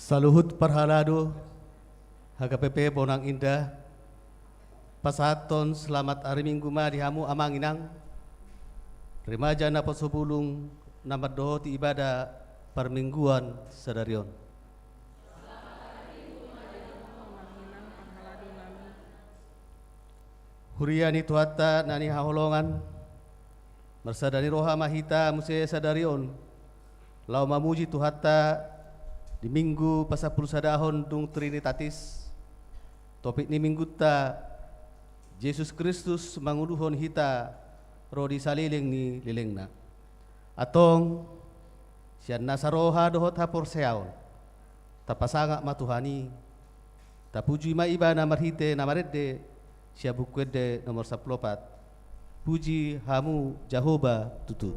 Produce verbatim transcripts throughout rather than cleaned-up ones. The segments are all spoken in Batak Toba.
Saluhut parhalado, H K P P Bonang Indah, pasahathon selamat ari Minggu ma di hamu amang inang, remaja naposobulung na mandohoti ibadah parmingguan sadari on. Huria ni Tuhanta na hinaholongan, marsada ni roha ma hita muse sadari on laho mamuji Tuhanta di Minggu pasampulusadahon dung Trinitatis. Topik ni Minggunta, Jesus Kristus manguluhon hita ro di saleleng ni lelengna. Antong, sian nasa roha dohot haporseaon, tapasangap ma Tuhan i, tapuji ma Ibana marhite na marende sian Buku Ende nomor sampulu opat. Puji hamu Jahowa tutu.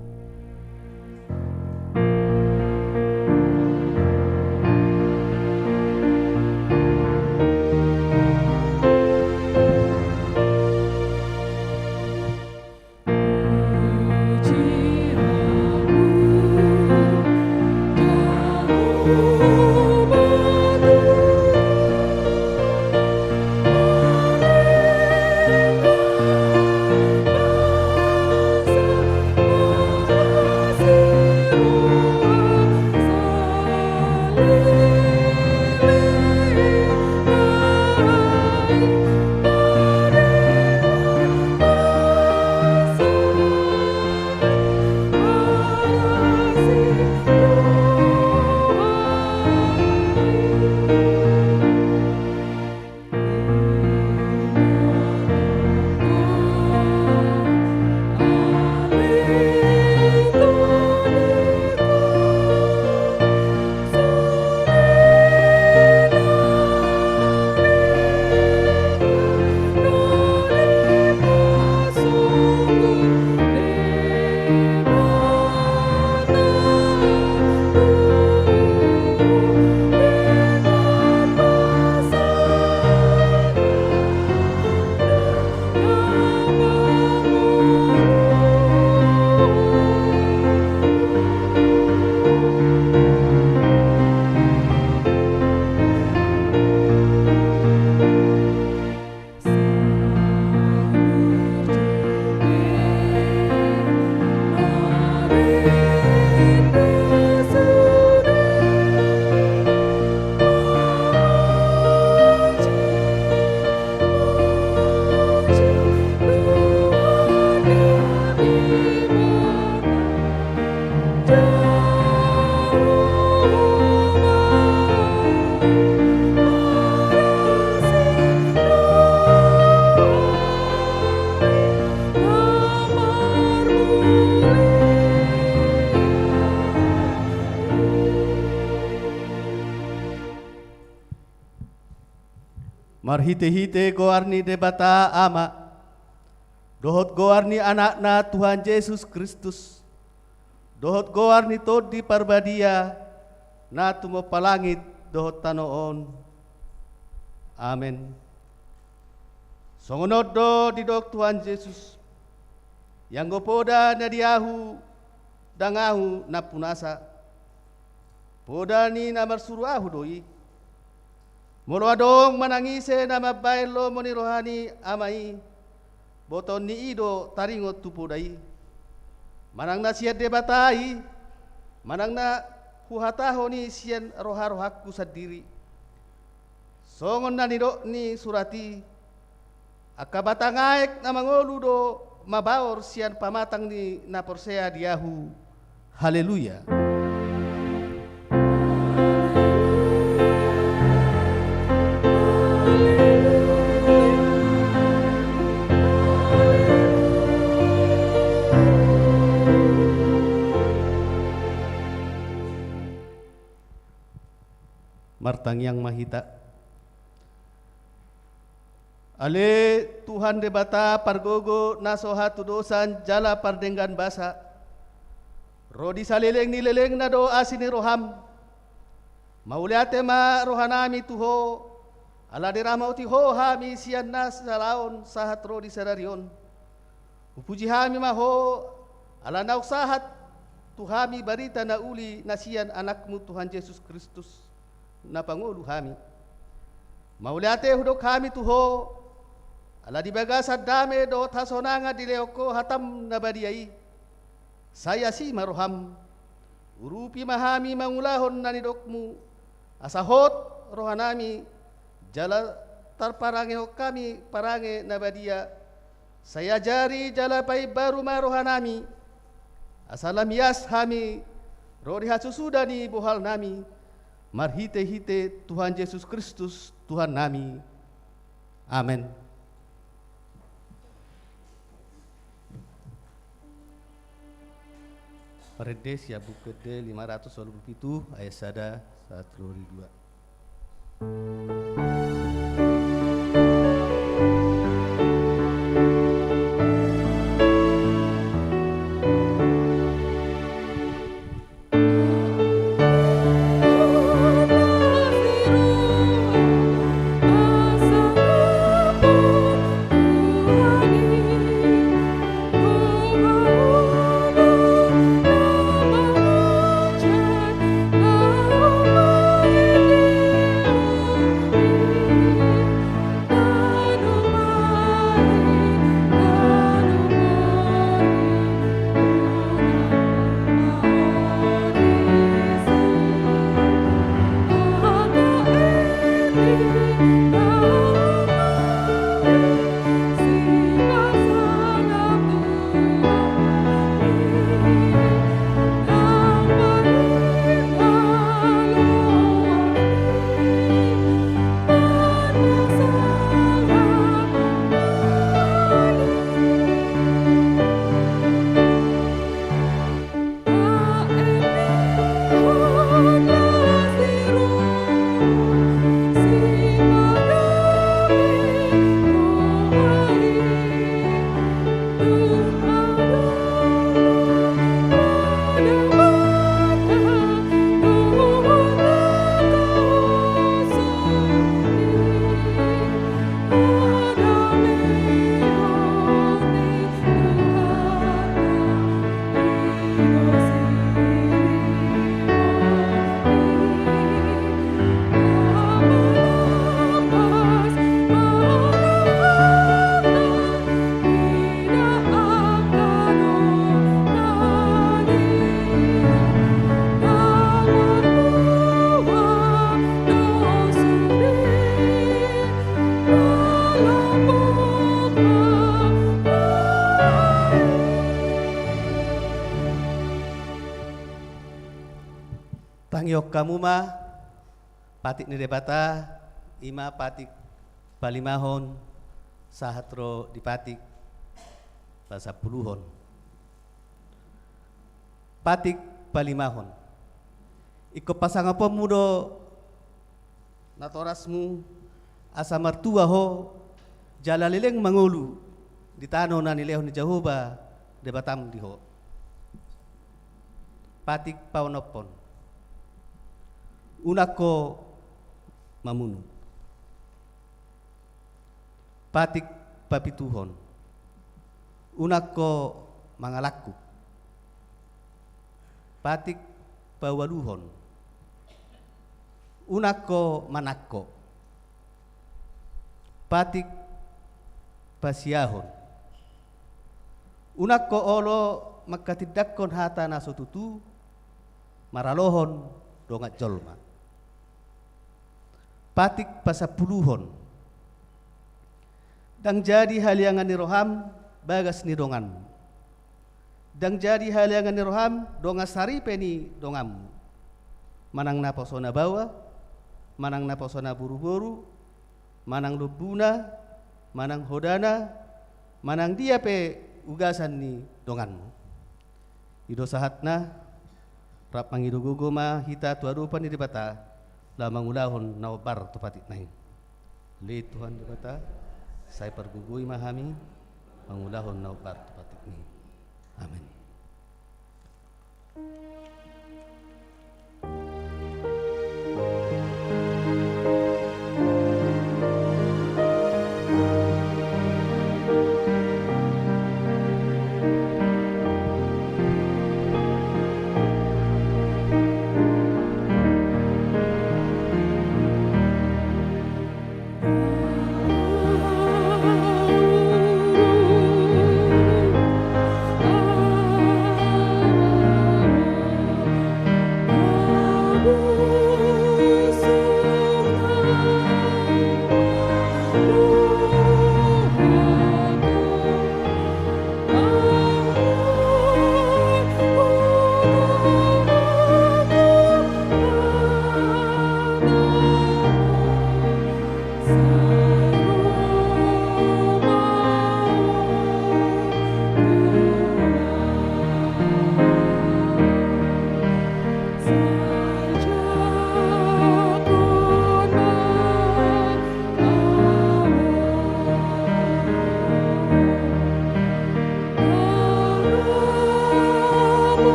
Marhitehite goar ni Debata Ama, dohot goar ni Anakna Tuhan Jesus Kristus, dohot goar ni Tondi Parbadia, na tumompa langit dohot tano on. Amen. Songon on do didok Tuhan Jesus: Ianggo poda na di Ahu, ndang Ahu nampunasa, poda ni na marsuru Ahu do i. Molo adong manang ise na mambahen lomo ni roha ni Ama i, botoon ni i do taringot tu poda i. Manang na sian Debata i, manang na huhatahon i sian roharohangku sandiri. Songon na nidok ni surat i: Angka batang aek na mangolu do mabaor sian pamatang ni na porsea di Ahu. Haleluya. Martangiang ma hita. Ale Tuhan Debata pargogo na so hatudosan jala pardenggan basa, ro di saleleng ni lelengna do asi ni roham. Mauliate ma rohanami tu Ho, ala diramoti Ho hami sian na salaon sahat ro di sadari on. Hupuji hami ma Ho, ala naung sahat tu hami barita na uli na sian Anakmu Tuhan Jesus Kristus. na pangolu hami. Mauliate hudok hami tu Ho, ala di bagasan dame dohot hasonangan dilehon Ho hataM na badia i, sai asi ma rohaM. Urupi ma hami mangulahon na nidokMu, asa hot rohanami, jala tarparangehon hami parange na badia. Sai ajari jala paimbaru ma rohanami, asa lam ias hami ro di hasusuda ni bohalnami, marhitehite Tuhan Jesus Kristus Tuhannami. Amen. Marende sian Buku Ende lima ratus walu pulu pitu, ayat sada sahat ro di dua. Tangihon hamu ma patik ni Debata, i ma patik palimahon sahat ro di patik pasampuluhon. Patik palimahon. Ingkon pasangaponmu do natorasmu, asa martua ho jala leleng mangolu di tano na nilehon ni Jahowa Debatam di ho. Patik paonomhon. Unang ho mamunu. Patik papituhon. Unang ho mangalangkup. Patik paualuhon. Unang ho manangko. Patik pasiahon. Unang ho olo manghatindanghon hata na so tutu maralohon dongan jolma. Patik pasampuluhon. Ndang jadi haleangan ni roham bagas ni donganmu. Ndang jadi haleangan ni roham dongan saripe ni donganmu. Manang naposo na baoa, manang naposo na boruboru, manang lombuna, manang hodana, manang dia pe ugasan ni donganmu. I do sahatna, rap mangido gogo ma hita tu adopan ni Debata, laho mangulahon na hombar tu patikna i. Ale Tuhan Debata, sai pargogoi ma hami mangulahon na hombar tu patikmi. Amen.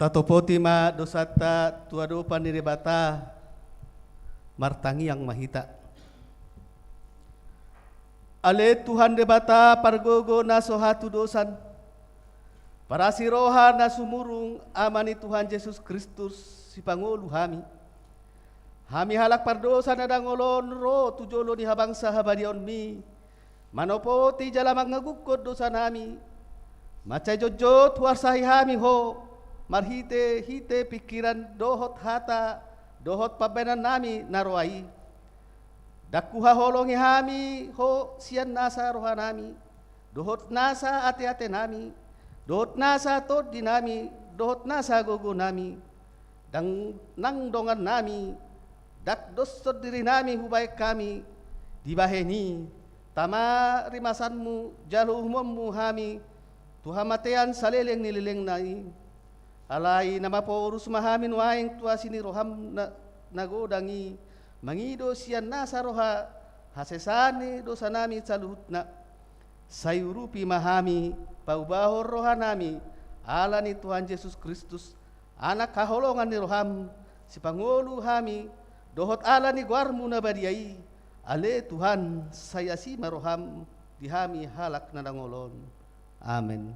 Topoti ma dosanta tu adopan ni Debata. Martangiang ma hita. Ale Tuhan Debata, pargogo na so hatudosan, parasi roha na sumurung, Ama ni Tuhan Jesus Kristus, sipangolu hami. Hami halak pardosa na dangol on ro tu jolo ni habangsa habadiaonmi, manopoti jala mangagukkon dosanami. Mansai jotjot huarsahi hami Ho, marhitehite pingkiran dohot hata dohot pambahenannami na roa i. Ndang huhaholongi hami Ho sian nasa rohanami, dohot nasa ateatenami, dohot nasa tondinami, dohot nasa gogonami. Ndang nang dongannami, ndang doshon dirinami hubahen hami, dibahen i, tama rimasanmu jala uhumonmu hami tu hamatean saleleng ni lelengna i. Alai na maporus ma hami nuaeng tu asi ni roham na, na godang i, mangido sian nasa roha hasesaan ni dosanami saluhutna. Sai urupi ma hami, paubahon rohanami, ala ni Tuhan Jesus Kristus, Anak haholongan ni roham, sipangolu hami, dohot ala ni goarmu na badia i. Ale Tuhan, sai asi ma roham di hami halak na dangol on. Amen.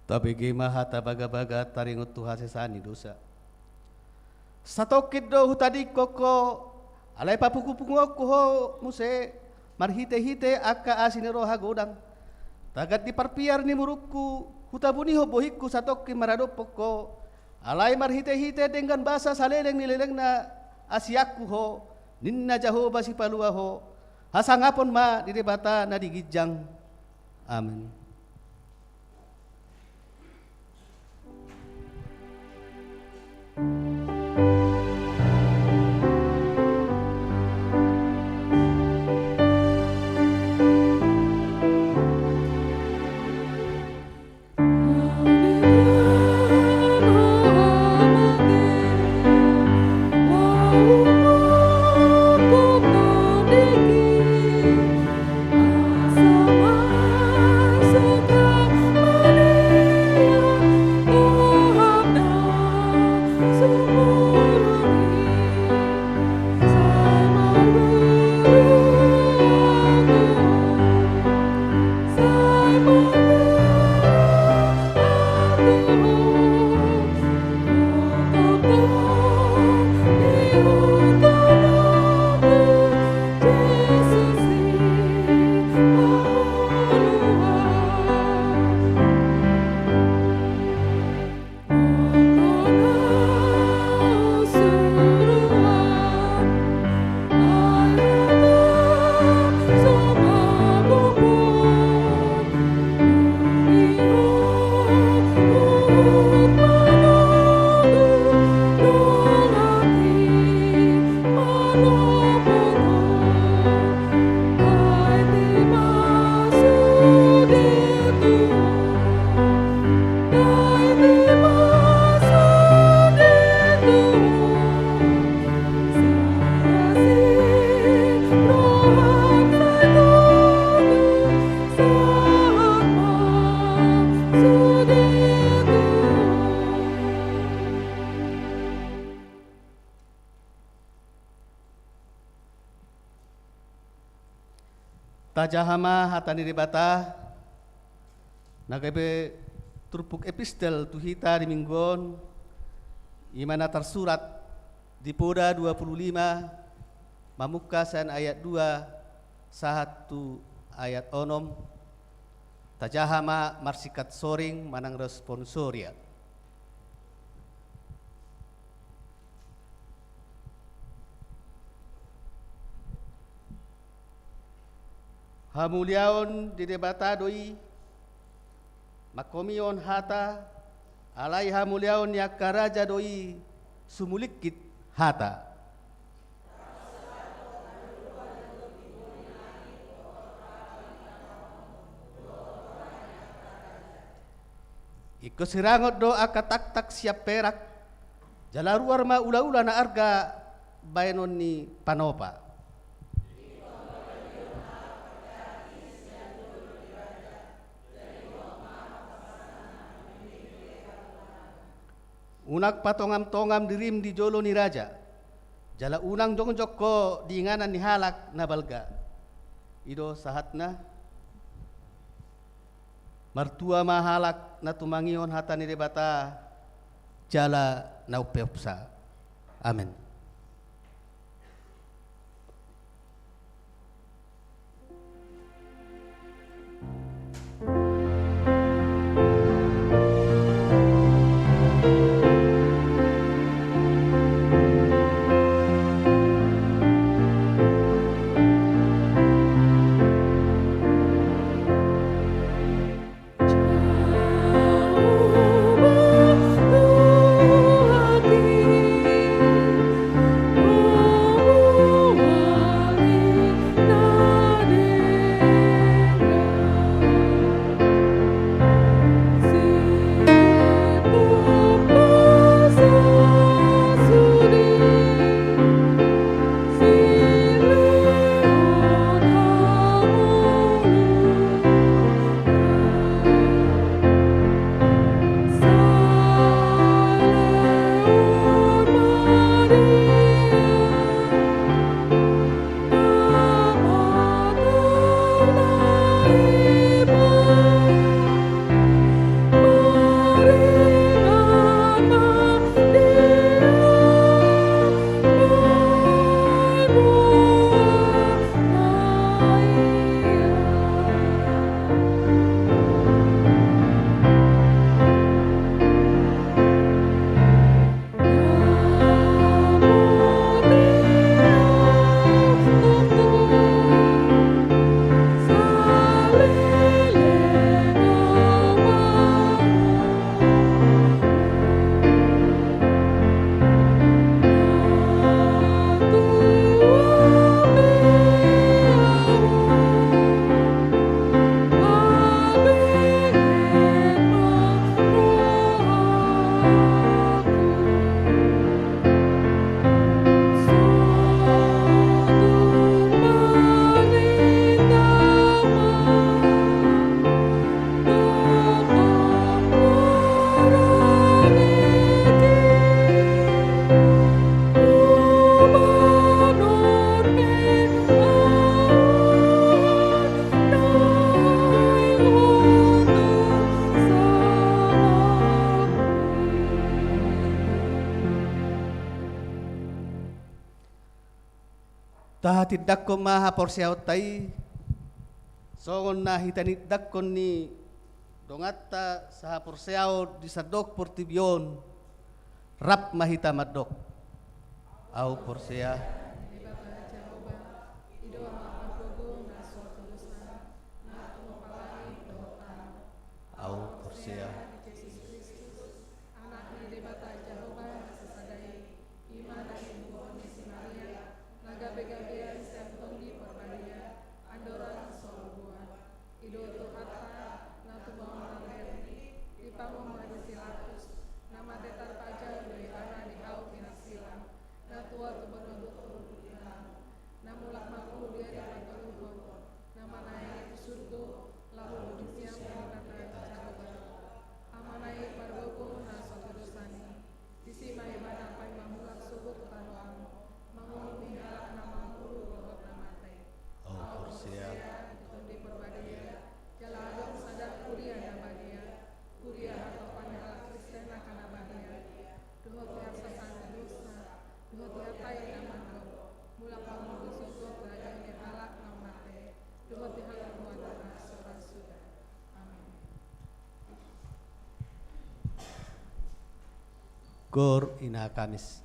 Tabege ma hata bagabaga taringot tu hasesaan ni dosa. Satongkin do hutadingkon ho, alai papungupunguonku ho muse, marhitehite angka asi ni roha godang. Tagan ni parpiar ni murungku, hutabunihon bohingku satongkin maradophon ho, alai marhitehite denggan basa saleleng ni lelengna asianku ho, ninna Jahowa Sipalua ho. Hasangapon ma di Debata na di ginjang. Amen. Tajaha ma hata ni Debata, na gabe Turpuk epistel tu hita di minggu on, i ma na tarsurat di Poda dua pulu lima, mamungka sian ayat dua sahat tu ayat onom. Tajaha ma marsingkat soring manang responsoria. Hamuliaon ni Debata do i, mangkomion hata, alai hamuliaon ni angka raja do i, sumulingkit hata. Ingkon sirangot do angka taktak sian perak, jala ruar ma ulaula na arga baenon ni panopa. Unang patongamtongam dirim di jolo ni raja, jala unang jongjong ho di inganan ni halak na balga. I do sahatna. Martua ma halak na tumangihon hata ni Debata jala na umpeopsa. Amen. Tahatindangkon ma haporseaonta i, songon na hitinindangkon ni donganta sahaporseaon di sandok portibi on. Rap ma hita mandok. Ahu porsea. Ahu porsea. Anak ni Debata Jahowa na sasada i, i ma na sinubuhon ni si Maria, na gabegabean sian Tondi Porbadia, andorang so rogoan. I do Tuhanta, na tumangihon di pangomo ni si Pilatus, na mate tarpajal do ibana di hau pinarsilang, na tua tu bonobono Gor Ina Kamis.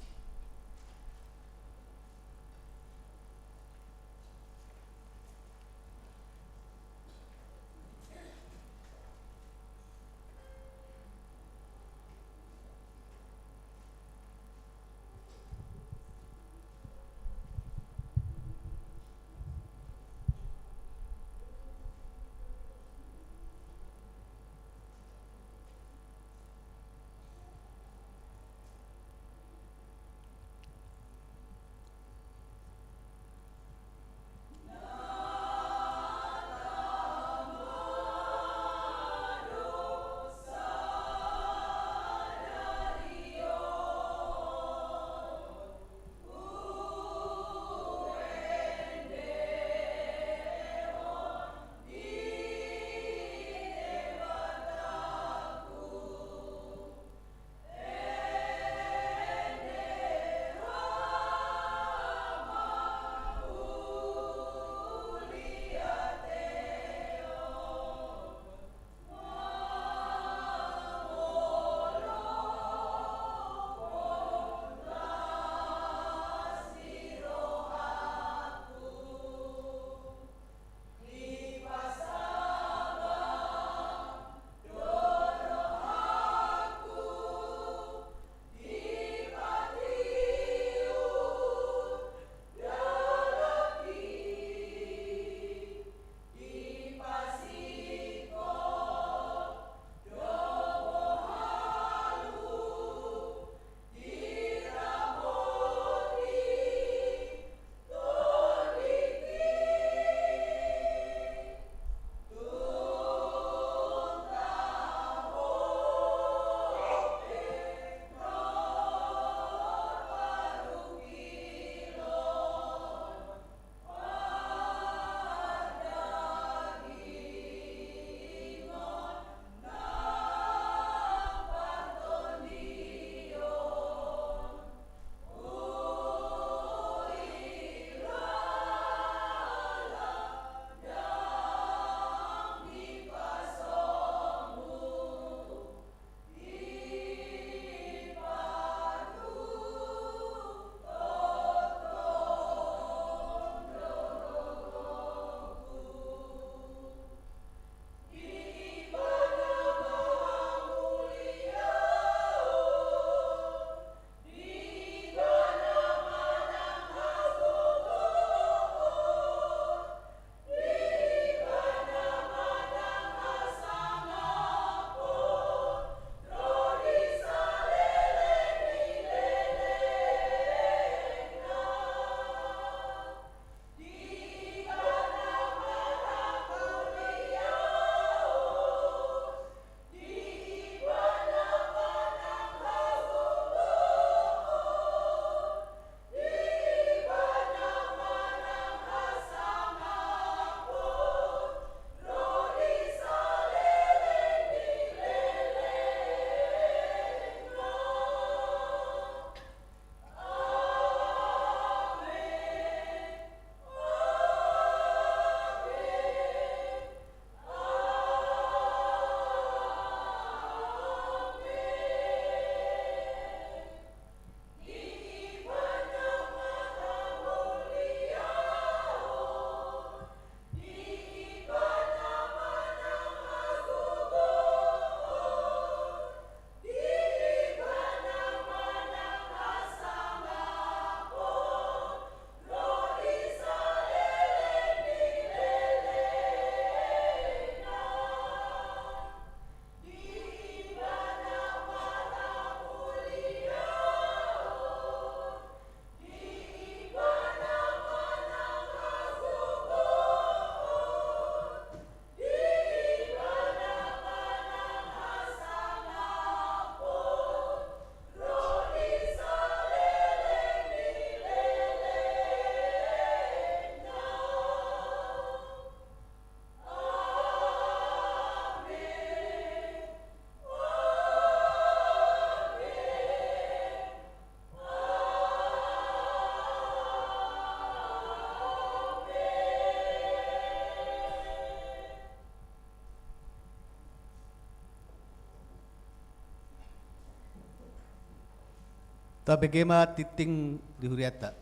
Tabege ma tingting di hurianta.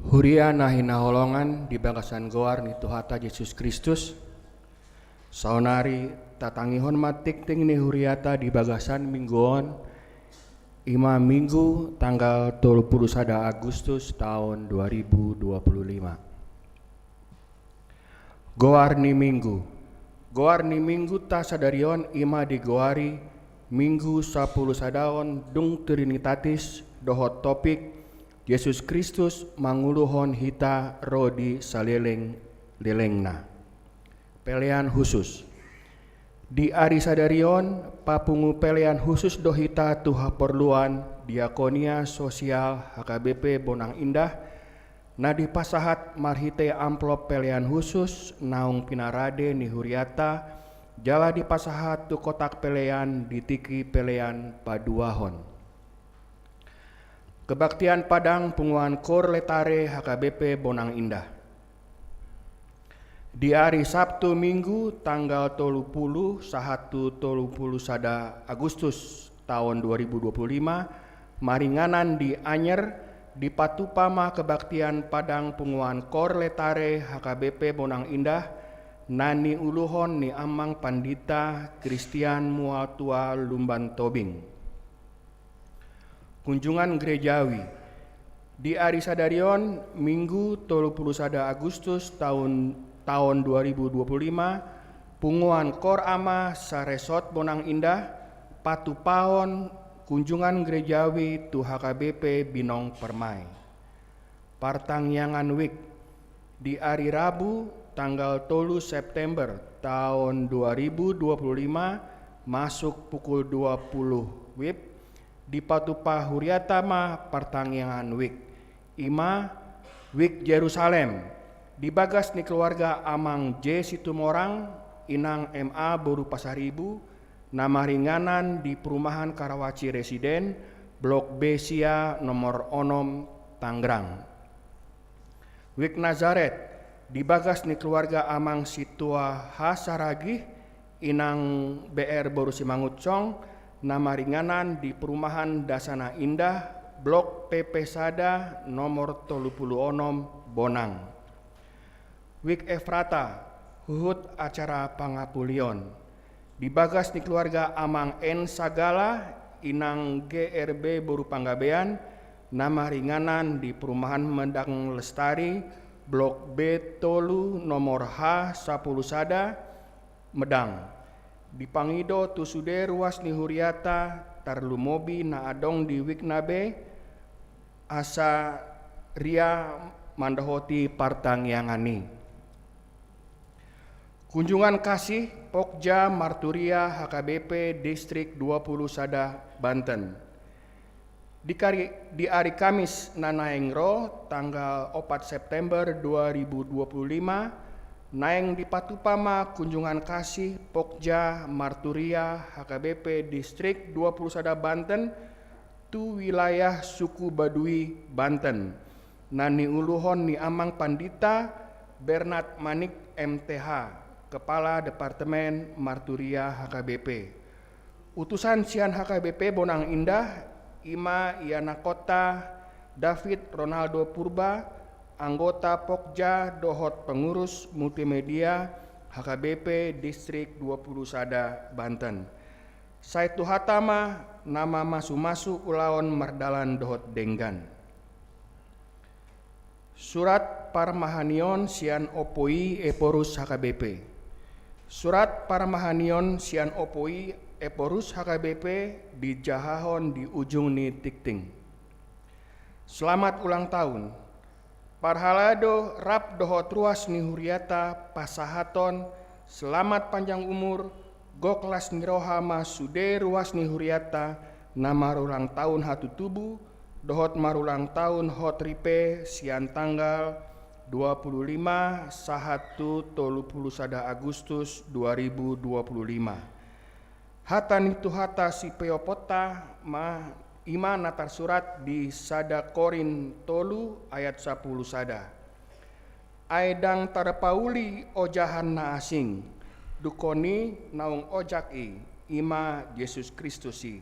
Huria na hinaholongan di bagasan goar ni Tuhanta Jesus Kristus, saonari tatangihon ma tingting ni hurianta di bagasan minggu on, i ma minggu tanggal tolu pulu sada Agustus taon dua ribu dua pulu lima. Goar ni minggu. Goar ni minggunta sadari on i ma digoari Minggu sapulu sadaon dung Trinitatis dohot topik Jesus Kristus manguluhon hita ro di saleleng-lelengna. Pelean husus. Di ari sadari on, papungu pelean husus do hita tu haporluan Diakonia Sosial H K B P Bonang Indah, na dipasahat marhite amplop pelean husus naung pinarade ni hurianta, jala dipasahat tu kotak pelean di tingki pelean paduahon. Kebaktian padang punguan Koor Letare H K B P Bonang Indah. Di ari Sabtu Minggu tanggal tolu pulu sahat tu tolu pulu sada Agustus taon dua ribu dua pulu lima, maringanan di Anyer, dipatupa ma kebaktian padang punguan Koor Letare H K B P Bonang Indah, na niuluhon ni Amang Pandita Kristian Mualtua Lumban Tobing. Kunjungan Gerejawi. Di ari sadari on, Minggu tolu pulu sada Agustus taon, taon dua ribu dua pulu lima, punguan Koor Ama sa-Resort Bonang Indah patupaon kunjungan gerejawi tu H K B P Binong Permai. Partangiangan Wijk. Di ari Rabu tanggal tolu September taon dua ribu dua pulu lima, masuk pukul dua puluh wib, dipatupa hurianta ma partangiangan Wijk, i ma Wijk Jerusalem, di bagas ni keluarga Amang J Situmorang, Inang M A boru Pasaribu, na maringanan di Perumahan Karawaci Residen, Blok B sia, nomor onom, Tangerang. Wijk Nazaret, di bagas ni keluarga Amang Sintua H Saragih, Inang B R boru Simangunsong, na maringanan di Perumahan Dasana Indah, Blok P P sada, nomor tolu pulu onom, Bonang. Wijk Efrata, huhut acara pangapulion. Di bagas ni keluarga Amang N Sagala, Inang G R B boru Panggabean, na maringanan di Perumahan Medang Lestari, Blok B tolu, nomor H sapulu sada, Medang. Dipangido tu sude ruas ni huriata, tarlumobi na adong di Wijk na be, asa ria mandohoti partangiangan i. Kunjungan kasih Pokja Marturia H K B P Distrik dua pulu sada Banten. Di kari-, di ari Kamis na naeng ro, tanggal opat September dua ribu dua pulu lima, naeng dipatupa ma kunjungan kasih Pokja Marturia H K B P Distrik dua pulu sada Banten, tu wilayah suku Baduy, Banten, na niuluhon ni Amang Pandita Bernard Manik M T H, Kepala Departemen Marturia H K B P. Utusan sian H K B P Bonang Indah, i ma ianakhonta David Ronaldo Purba, anggota Pokja dohot pengurus multimedia H K B P Distrik dua pulu sada Banten. Sai Tuhanta ma na mamasumasu ulaon mardalan dohot denggan. Surat parmahanion sian Ompu I Ephorus H K B P. Surat parmahanion sian Ompu I Ephorus H K B P dijahahon di ujung ni tingting. Selamat ulang tahun. Parhalado rap dohot ruas ni huriata pasahathon selamat panjang umur, gok las ni roha ma sude ruas ni huriata na marulang tahun hatutubu, dohot marulang tahun hot ripe sian tanggal dua pulu lima sahat tu tolu pulu sada Agustus dua ribu dua pulu lima. Hata ni Tuhanta sipeoponta ma I ma na tarsurat di sada Korint tolu ayat sapuluh sada. Ai ndang tarpauli ojahan na asing, dungkon i naung ojak i, i ma Jesus Kristus i.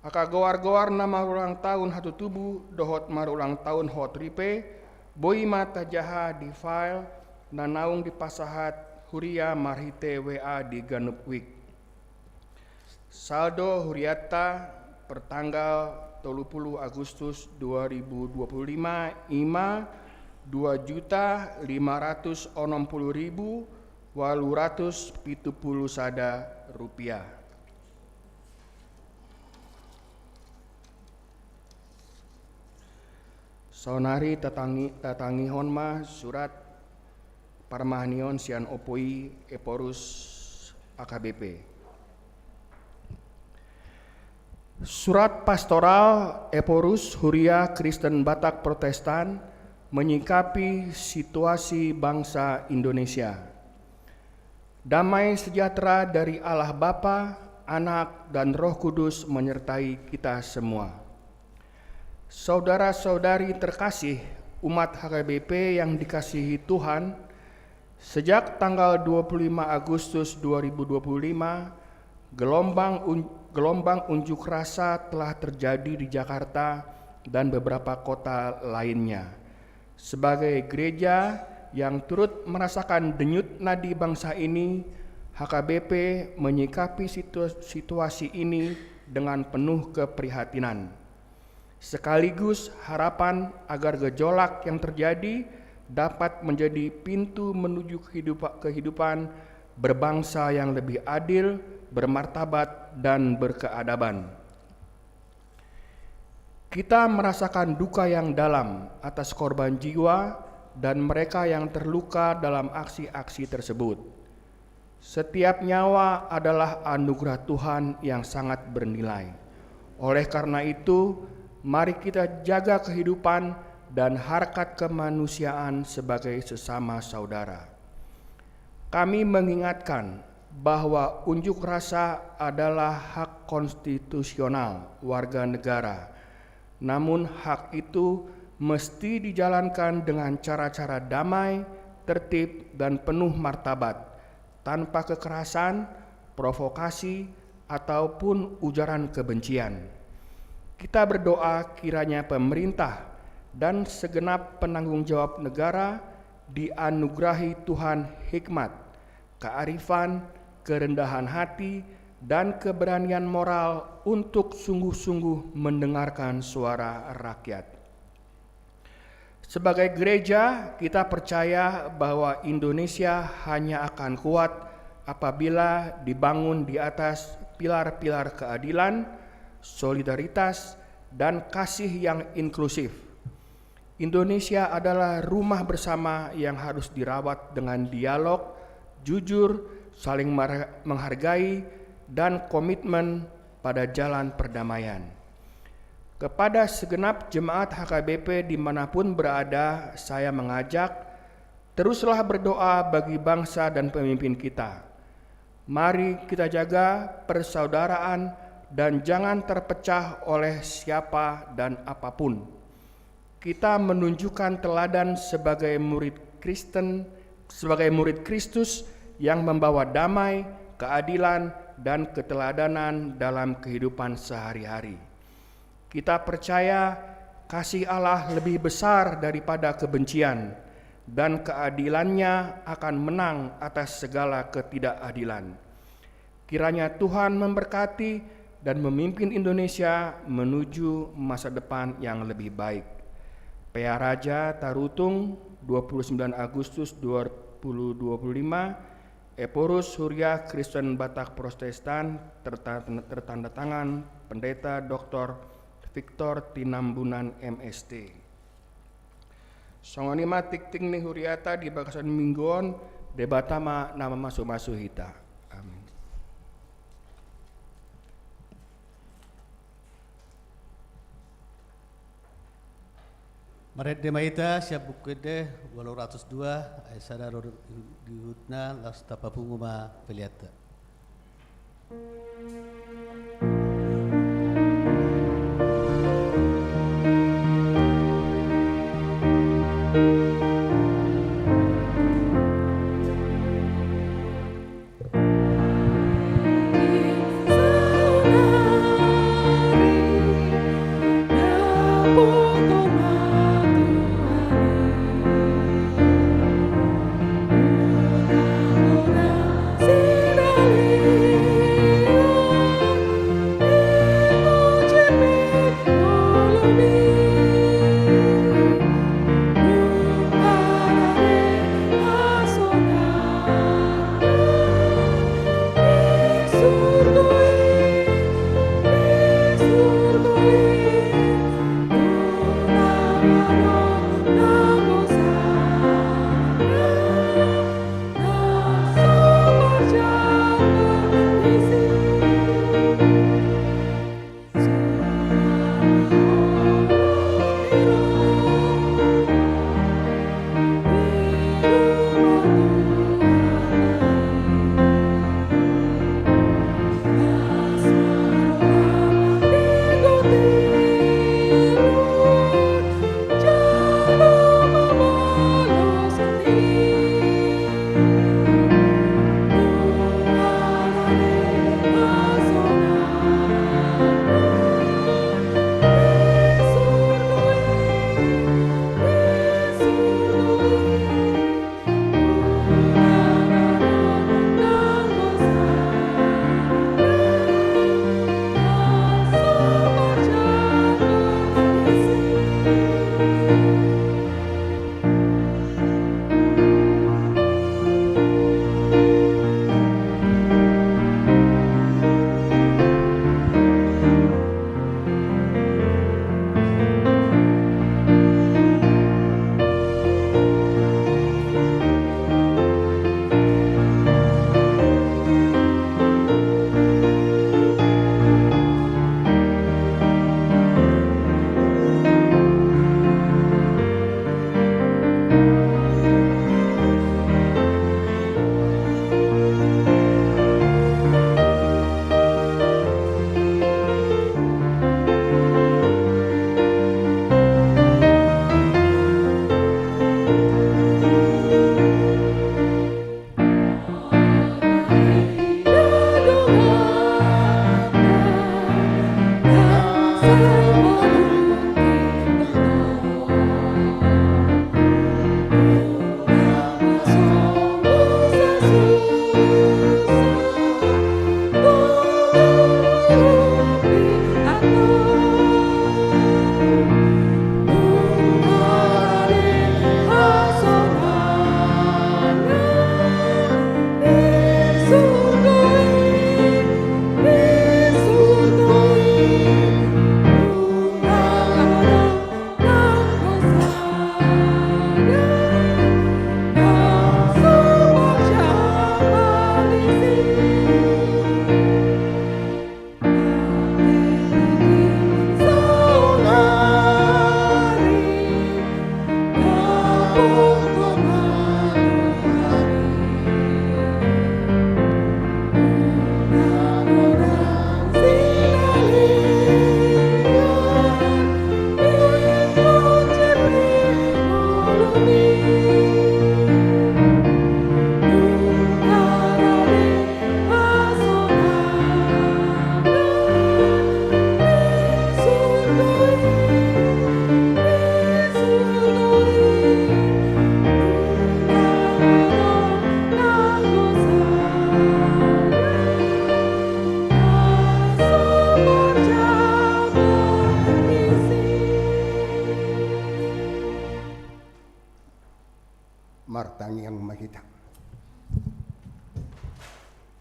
Angka goar-goar na marulang tahun hatutubu dohot marulang tahun hot ripe, boi ma tajaha di file na naung dipasahat huria marhite W A di ganup wik. Saldo hurianta pertanggal tolu puluh Agustus dua ribu dua puluh lima i ma dua juta lima ratus onom puluh ribu walu ratus pitu puluh sada rupiah. Saonari tatangi-, tatangihon ma surat parmahanion sian ompu i Ephorus A K B P. Surat pastoral Ephorus Huria Kristen Batak Protestan menyikapi situasi bangsa Indonesia. Damai sejahtera dari Allah Bapa, Anak, dan Roh Kudus menyertai kita semua. Saudara-saudari terkasih, umat H K B P yang dikasihi Tuhan, sejak tanggal dua puluh lima Agustus dua ribu dua puluh lima, gelombang un-, gelombang unjuk rasa telah terjadi di Jakarta dan beberapa kota lainnya. Sebagai gereja yang turut merasakan denyut nadi bangsa ini, H K B P menyikapi situ-, situasi ini dengan penuh keprihatinan, sekaligus harapan agar gejolak yang terjadi dapat menjadi pintu menuju kehidupa-, kehidupan berbangsa yang lebih adil, bermartabat, dan berkeadaban. Kita merasakan duka yang dalam atas korban jiwa dan mereka yang terluka dalam aksi-aksi tersebut. Setiap nyawa adalah anugerah Tuhan yang sangat bernilai. Oleh karena itu, mari kita jaga kehidupan dan harkat kemanusiaan sebagai sesama saudara. Kami mengingatkan bahwa unjuk rasa adalah hak konstitusional warga negara. Namun, hak itu mesti dijalankan dengan cara-cara damai, tertib, dan penuh martabat, tanpa kekerasan, provokasi, ataupun ujaran kebencian. Kita berdoa kiranya pemerintah dan segenap penanggung jawab negara dianugerahi Tuhan hikmat, kearifan, kerendahan hati, dan keberanian moral untuk sungguh-sungguh mendengarkan suara rakyat. Sebagai gereja, kita percaya bahwa Indonesia hanya akan kuat apabila dibangun di atas pilar-pilar keadilan, solidaritas, dan kasih yang inklusif. Indonesia adalah rumah bersama yang harus dirawat dengan dialog, jujur, saling mar-, menghargai, dan komitmen pada jalan perdamaian. Kepada segenap jemaat H K B P di mana pun berada, saya mengajak, teruslah berdoa bagi bangsa dan pemimpin kita. Mari kita jaga persaudaraan dan jangan terpecah oleh siapa dan apa pun. Kita menunjukkan teladan sebagai murid Kristen, sebagai murid Kristus yang membawa damai, keadilan, dan keteladanan dalam kehidupan sehari-hari. Kita percaya kasih Allah lebih besar daripada kebencian, dan keadilan-Nya akan menang atas segala ketidakadilan. Kiranya Tuhan memberkati dan memimpin Indonesia menuju masa depan yang lebih baik. P A Raja Tarutung, dua puluh sembilan Agustus dua ribu dua puluh lima, Ephorus Huria Kristen Batak Protestan, terta-, tertanda tangan Pendeta Doktor Victor Tinambunan, M S T. Songon i ma tingting ni huriata di bagasan minggu on, Debata ma na mamasu-masu hita. Amin. Marende ma hita sian Buku Ende ualu ratus dua, ayat sada ro di huhutna, laos tapapungu ma peleanta. Martangiang ma hita.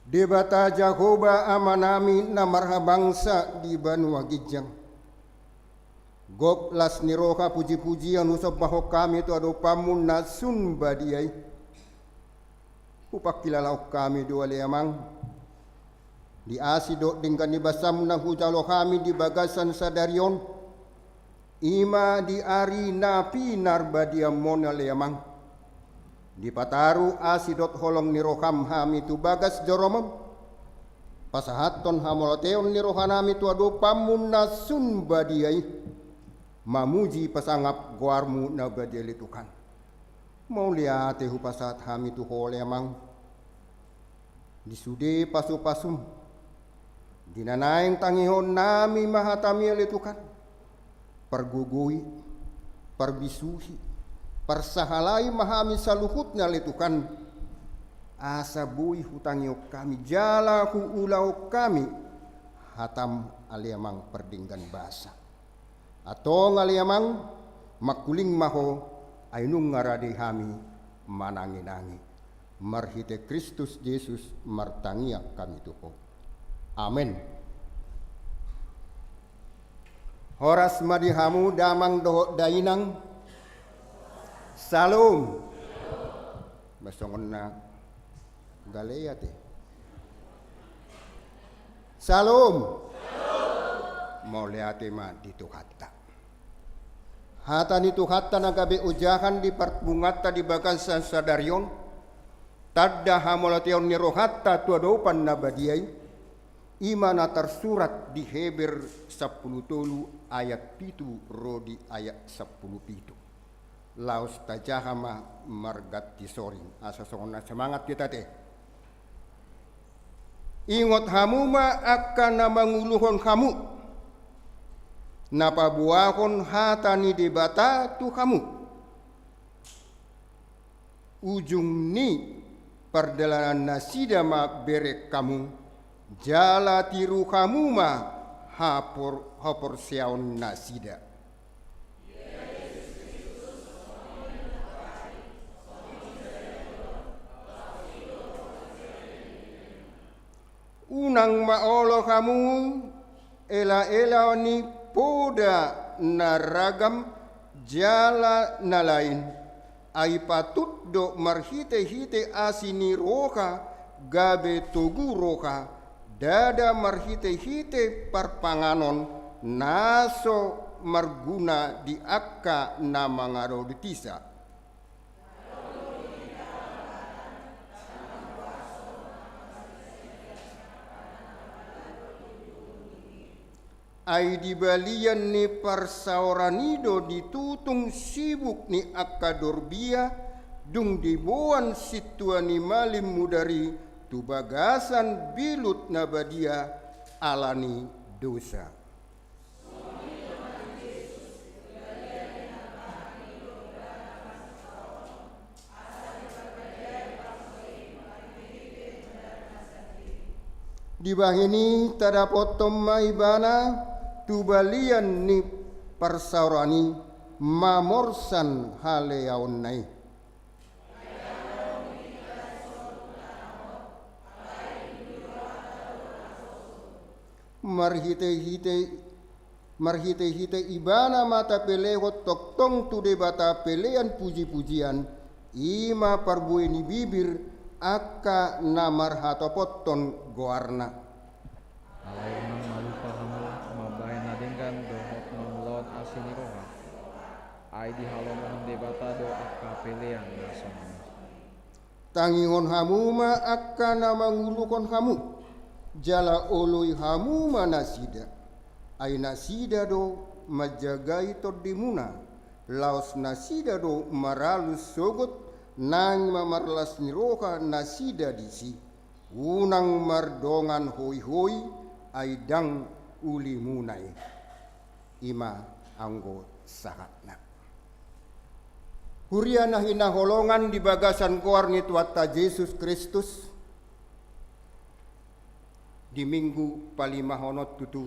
Debata Jahowa Amanami na marhabangsa di banua ginjang, gok las ni roha pujipujian husombahon hami tu adopanmu na sun badia i. Hupangkilalahon hami do ale Amang, di asi dohot denggan ni basam na hujalo hami di bagasan sadari on, i ma di ari na pinarbadiaonmon ale Amang. Dipataru asi dohot holong ni roham hami tu bagas joromon, pasahathon hamauliateon ni rohanami tu adopanmu na sun badia i, mamuji pasangap goarmu na badia ale Tuhan. Mauliate hupasahat hami tu Ho ale Amang, di sude pasupasum, di na naeng tangihonnami ma hatami ale Tuhan, pargogoi, parbisuhi, parsahalai ma hami saluhutna ale Tuhan, asa boi hutangihon hami jala huulahon hami hatam ale Amang pardenggan basa. Antong ale Amang, mangkuling ma Ho, ai nunga rade hami mananginangi. Marhite Kristus Jesus martangiang hami tu Ho. Amen. Horas ma di hamu damang dohot dainang. Salom. Masongon na galeat e. Salom. Mauliate ma di Tuhanta. Hata ni Tuhanta na gabe ojahan di parpunganta di bagasan sadari on, tanda hamauliateon ni rohanta tu adopan na badia i, i ma na tarsurat di Heber sampulu tolu ayat pitu ro di ayat sampulu pitu. Laos tajaha ma marganti soring, asa songon na semangat hita te. Ingot hamu ma angka na manguluhon hamu, na paboahon hata ni Debata tu hamu. Ujung ni pardalanannasida ma bereng hamu, jala tiru hamu ma hapor-, haporseaonnasida. Unang ma olo hamu elaela ni poda na ragam jala na lain, ai patut do marhitehite asi ni roha gabe togu roha, ndada marhitehite parpanganon na so marguna di angka na mangaradotisa. Ai di balian ni parsaoran i do ditutung sibuk ni angka dorbia, dung diboan sintua ni malim mudar i tu bagasan bilut na badia ala ni dosa. Dibahen i tadapothon ma ibana tu balian ni parsaoran i mamorsan haleaonna i. Marhitehite, marhitehite ibana ma tapelehon tongtong tu Debata pelean pujipujian, i ma parbue ni bibir angka na marhatopothon goarna. Alai unang malupa hamu mambahen na denggan dohot mangulahon asi ni roha. Ai dihalomohon Debata do angka pelean na songon i. Tangihon hamu ma angka na manguluhon hamu, jala oloi hamu ma nasida. Ai nasida do manjagai tondimuna, laos nasida do maralus sogot, naeng ma marlas ni roha nasida disi. Unang mardongan hoihoi, ai ndang ulimuna i. I ma anggo sahatna. Huria na hinaholongan di bagasan goar ni Tuhanta Jesus Kristus, di minggu palimahon on tutu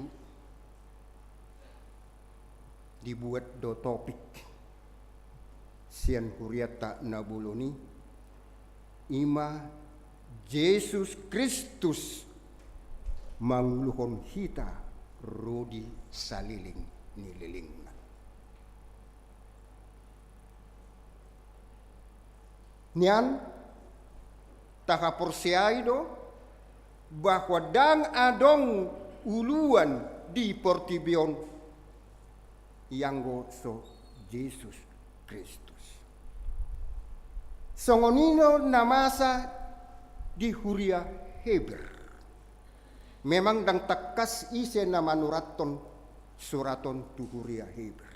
dibuat do topik sian hurianta na bolon i, i ma Jesus Kristus manguluhon hita ro di saleleng ni lelengna. Nian, tahaporseai do bahwa ndang adong uluan di portibi on ianggo so Jesus Kristus. Songon i do na masa di huria Heber. Memang ndang tangkas ise na manurathon surat on tu huria Heber.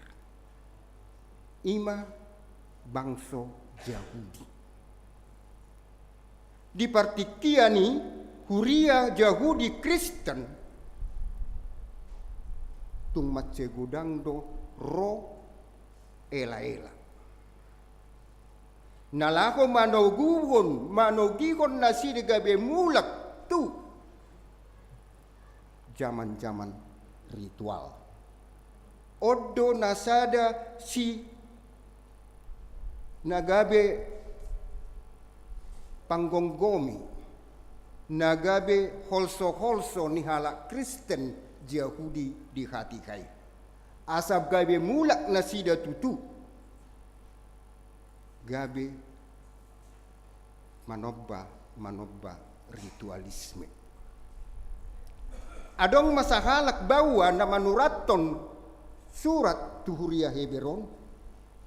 I ma bangso Jahudi. Di partingkian i huria Jahudi Kristen tung mansai godang do ro elaela. Na laho manoguhon, manogihon nasida gabe mulak tu jaman-jaman ritual. On do na sada si na gabe panggomgomi, na gabe holso-holso ni halak Kristen Jahudi di hatiha i. Asa gabe mulak nasida tutu gabe manomba, manomba ritualisme. Adong ma sahalak baoa na manurathon surat tu huria Heber on,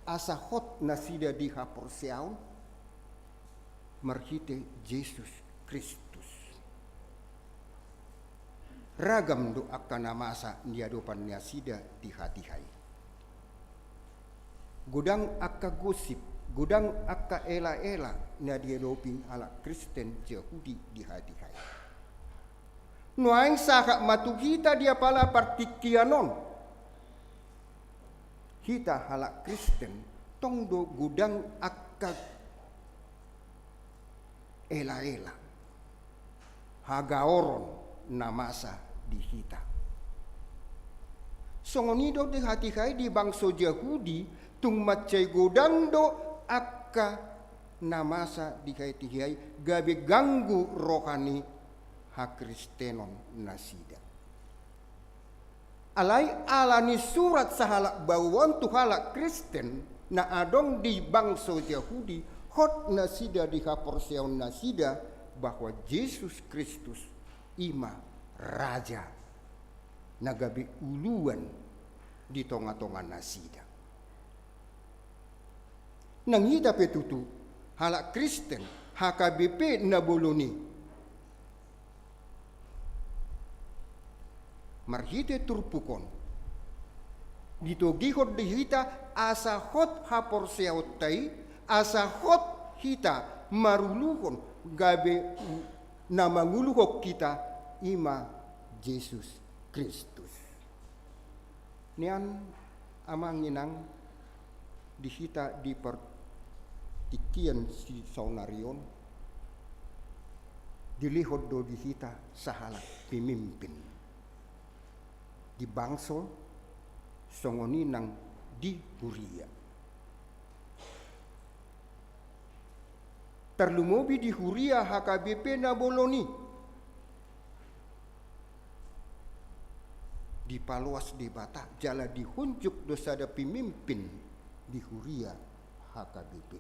asa hot nasida di haporseaon marhite Jesus Kristus. Ragam do angka na masa di adopan nasida di hatiha i. Godang angka gosip, godang angka ela-ela na dielopi halak Kristen Jahudi di hatiha i. Nuaeng sahat ma tu hita di apala partingkian on. Hita halak Kristen tong do godang angka ela-ela, hagaoron na masa di hita. Songon i do di hatiha i di bangso Jahudi, tung mansai godang do angka na masa di hatiha i, gabe ganggu roha ni hakristenon nasida. Alai ala ni surat sahalak bau on tu halak Kristen na adong di bangso Jahudi, hot nasida di haporseaon nasida bahwa Jesus Kristus i ma raja na gabe uluan di tonga-tonga nasida. Nang hita pe tutu, halak Kristen, H K B P na bolon i. Marhite turpuk on, ditogihon di hita asa hot haporseaonta i, asa hot hita maruluhon gabe na manguluhon hita i ma Jesus Kristus. Nian amang inang di hita di partingkian si saonari on, dilehon do di hita sahalak pemimpin di bangso songon i nang di huria. Tarlumobi di huria H K B P na bolon i. Dipaloas Debata jala dihunjuk do sada pemimpin di huria H K B P.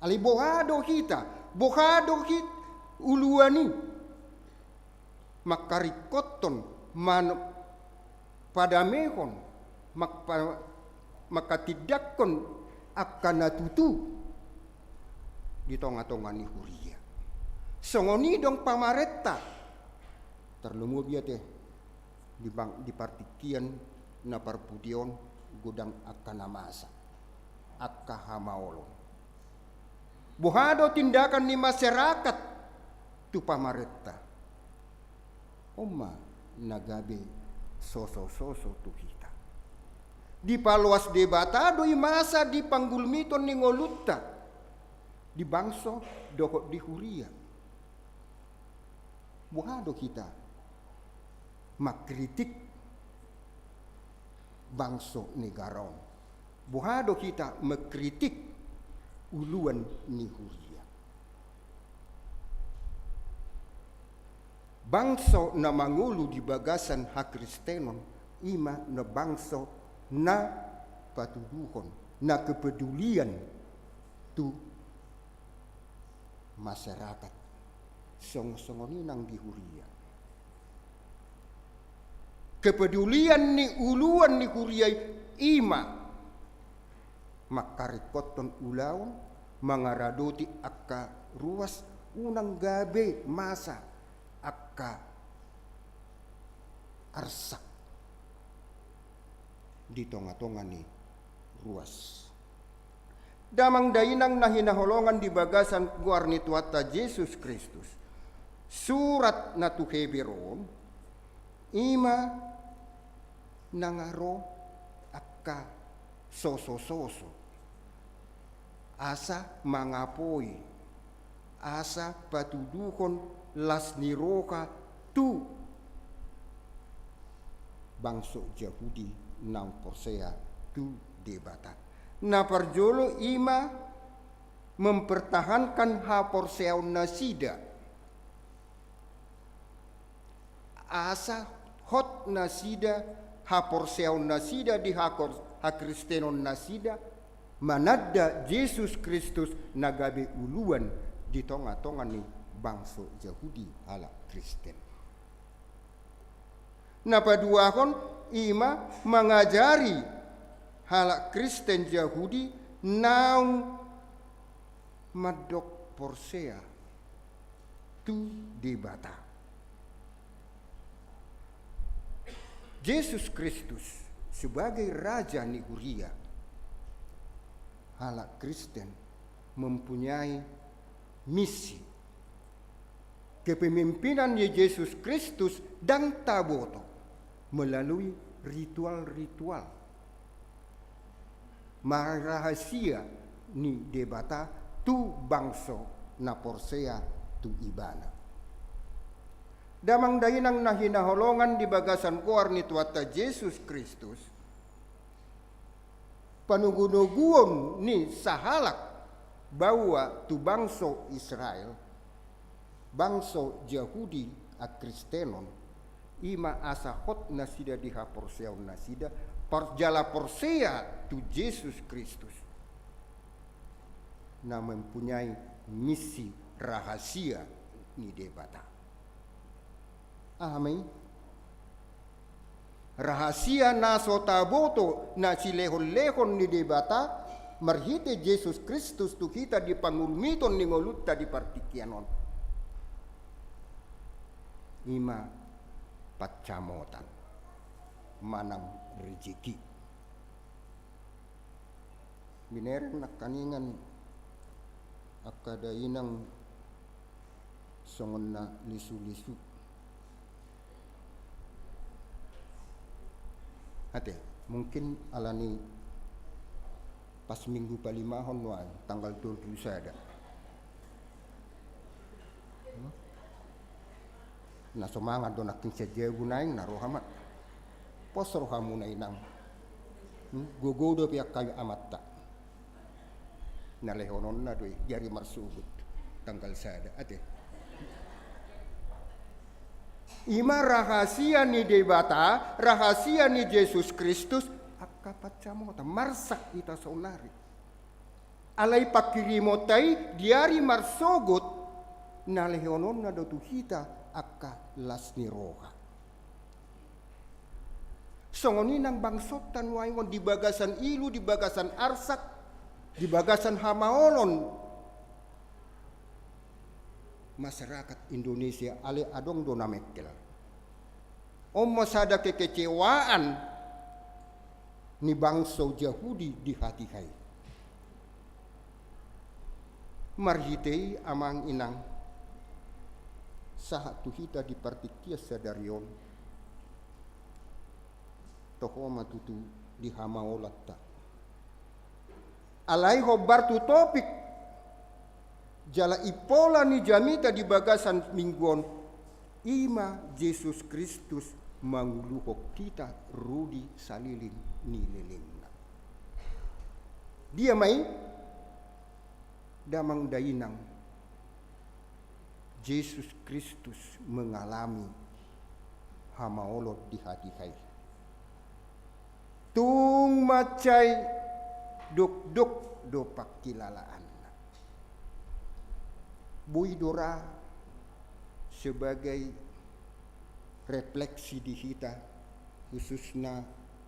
Alai boha do hita, boha do hita uluan i? Mangkaringkothon, man-, padamehon, mangpa-, manghatindanghon angka na tutu di tonga-tonga ni huria. Songon i dong pamarenta, tarlumobi ate di bang-, di partingkian na parpudi on godang angka na masa, angka hamaolon. Boha do tindakan ni masyarakat tu pamarenta? On ma na gabe soso-soso tu hita. Dipaloas Debata do i masa di panggulmiton ni ngolunta, di bangso dohot di huria. Boha do hita mangkritik bangso negara on? Boha do hita mangkritik uluan ni huria? Bangso na mangolu di bagasan hakristenon i ma na bangso na patuduhon, na kepedulian tu masyarakat. Songon-songon i nang di huria. Kepedulian ni uluan ni huria i, i ma mangkaringkothon ulaon, mangaradoti angka ruas, unang gabe masa angka arsak di tonga-tonga ni ruas. Damang dainang na hinaholongan di bagasan goar ni Tuhanta Jesus Kristus, surat na tu Heber on, i ma na nga ro angka soso-soso, asa mangapoi, asa patuduhon las ni roha tu bangso Jahudi naung porsea tu Debata. Na parjolo i ma mempertahankan haporseaon nasida. Asa hot nasida, haporseaon nasida di hakor-, hakristenon nasida, mananda Jesus Kristus na gabe uluan di tonga-tonga ni bangso Jahudi halak Kristen. Na paduahon i ma mangajari halak Kristen Jahudi naung mandok porsea tu Debata. Jesus Kristus sebagai Raja ni huria, Halak Kristen mempunyai misi. Kepemimpinan ni Jesus Kristus ndang taboto melalui ritual-ritual marrahasia ni Debata tu bangso na porsea tu Ibana. Damang dainang na hinaholongan di bagasan goar ni Tuhanta Jesus Kristus, panogunoguon ni sahalak baoa tu bangso Israel, bangso Jahudi akristenon, i ma asa hot nasida di haporseaon nasida, par-, jala porsea tu Jesus Kristus, na mempunyai misi rahasia ni Debata. Aha ma i? Rahasia na so taboto na silehonlehon ni Debata marhite Jesus Kristus tu hita di pangulumiton ni ngolunta di partingkian on, i ma pansamotan manang rejeki. Binereng nangkaningan angka dainang songon na lisu-lisu. Ate, mungkin alani pas minggu palimahon nuaeng, tanggal tolu pulu sada. Hmm? Na so mangan do nangkin sian jabu naeng, na roha ma. Pos rohamuna inang. Hmm? Gogo dope angka amanta. Na lehononna do i, jari marsogot tanggal sada, ate. I ma rahasia ni Debata, rahasia ni Jesus Kristus, angka pansamotan, marsak hita saonari. Alai panghirimonta i di ari marsogot, na lehononna do tu hita angka las ni roha. Songon i nang bangsonta nuaeng on di bagasan ilu, di bagasan arsak, di bagasan hamaolon. Masyarakat Indonesia, alai adong do na mengkel. On ma sada kekecewaan ni bangso Jahudi di hatiha i. Marhite i amang inang, sahat tu hita di partingkian sadari on, toho ma tutu di hamaolanta. Alai hombar tu topik jala impola ni jamita di bagasan minggu on, i ma Jesus Kristus manguluhon hita ro di saleleng ni lelengna. Dia ma i? Damang dainang, Jesus Kristus mengalami hamaolon di hatiha i. Tung mansai dokdok do panghilalaanna. Boi do ra sebagai refleksi di hita, khususna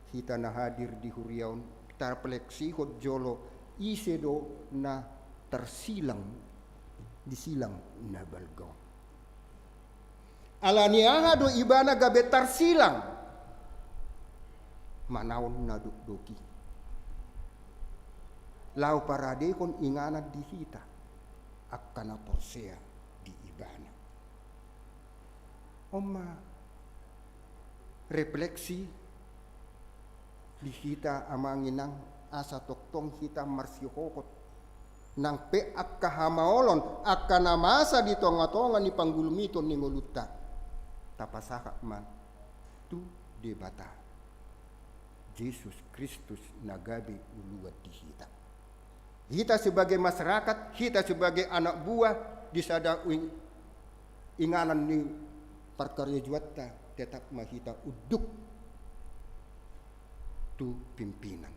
hita na hadir di huria on, tarefleksihon jolo ise do na tarsilang di silang na balga on. Alani aha do ibana gabe tarsilang? Manaon na dokdok i, laho paradehon inganan di hita angka na porsea di ibana. On ma refleksi di hita amang inang, asa tongtong hita marsihohot. Nang pe angka hamaolon, angka na masa di tongatonga ni panggulumiton ni ngolunta, tapasahat ma tu Debata, Jesus Kristus na gabe uluan di hita. Hita sebagai masyarakat, hita sebagai anak buah di sada ing-, inganan ni parkarejoanta, tetap ma hita unduk tu pimpinan.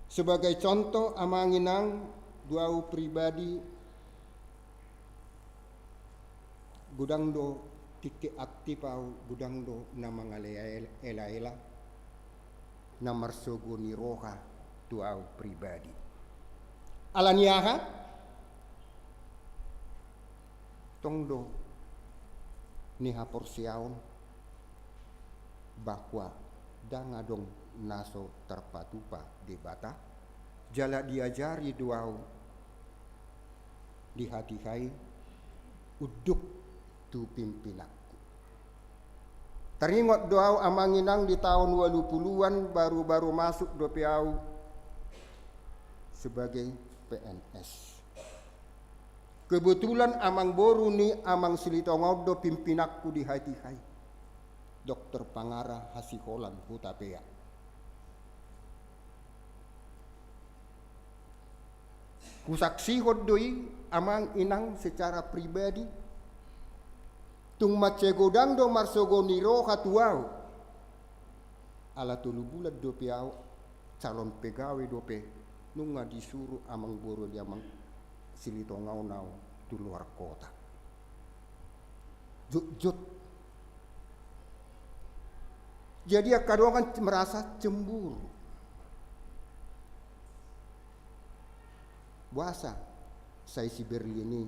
Sebagai contoh, amang inang, di au pribadi, godang do tingki aktif au, godang do na mangaleael-, elaela, na marsogo ni roha tu au pribadi. Alani aha? Tong do ni haporseaon bahwa ndang adong na so tarpatupa Debata, Jala diajari do au di hatiha i unduk tu pimpinanku. Taringot do au amang inang di taon ualu puluan baru-baru masuk dope au sebagai P N S. Kebetulan amangboru ni amang Silitonga on do pimpinanku di hatiha i. Dokter Pangara Hasiholan Hutapea. Husaksihon do i amang inang secara pribadi. Tung mansai godang do marsogo ni roha tu au. Ala tolu bulan dope au calon pegawai dope, nunga disuru amangboru ni amang Silitonga on au tu luar kota. Jotjot. Jadi angka dongan merasa cemburu. Boasa sai si Berlin i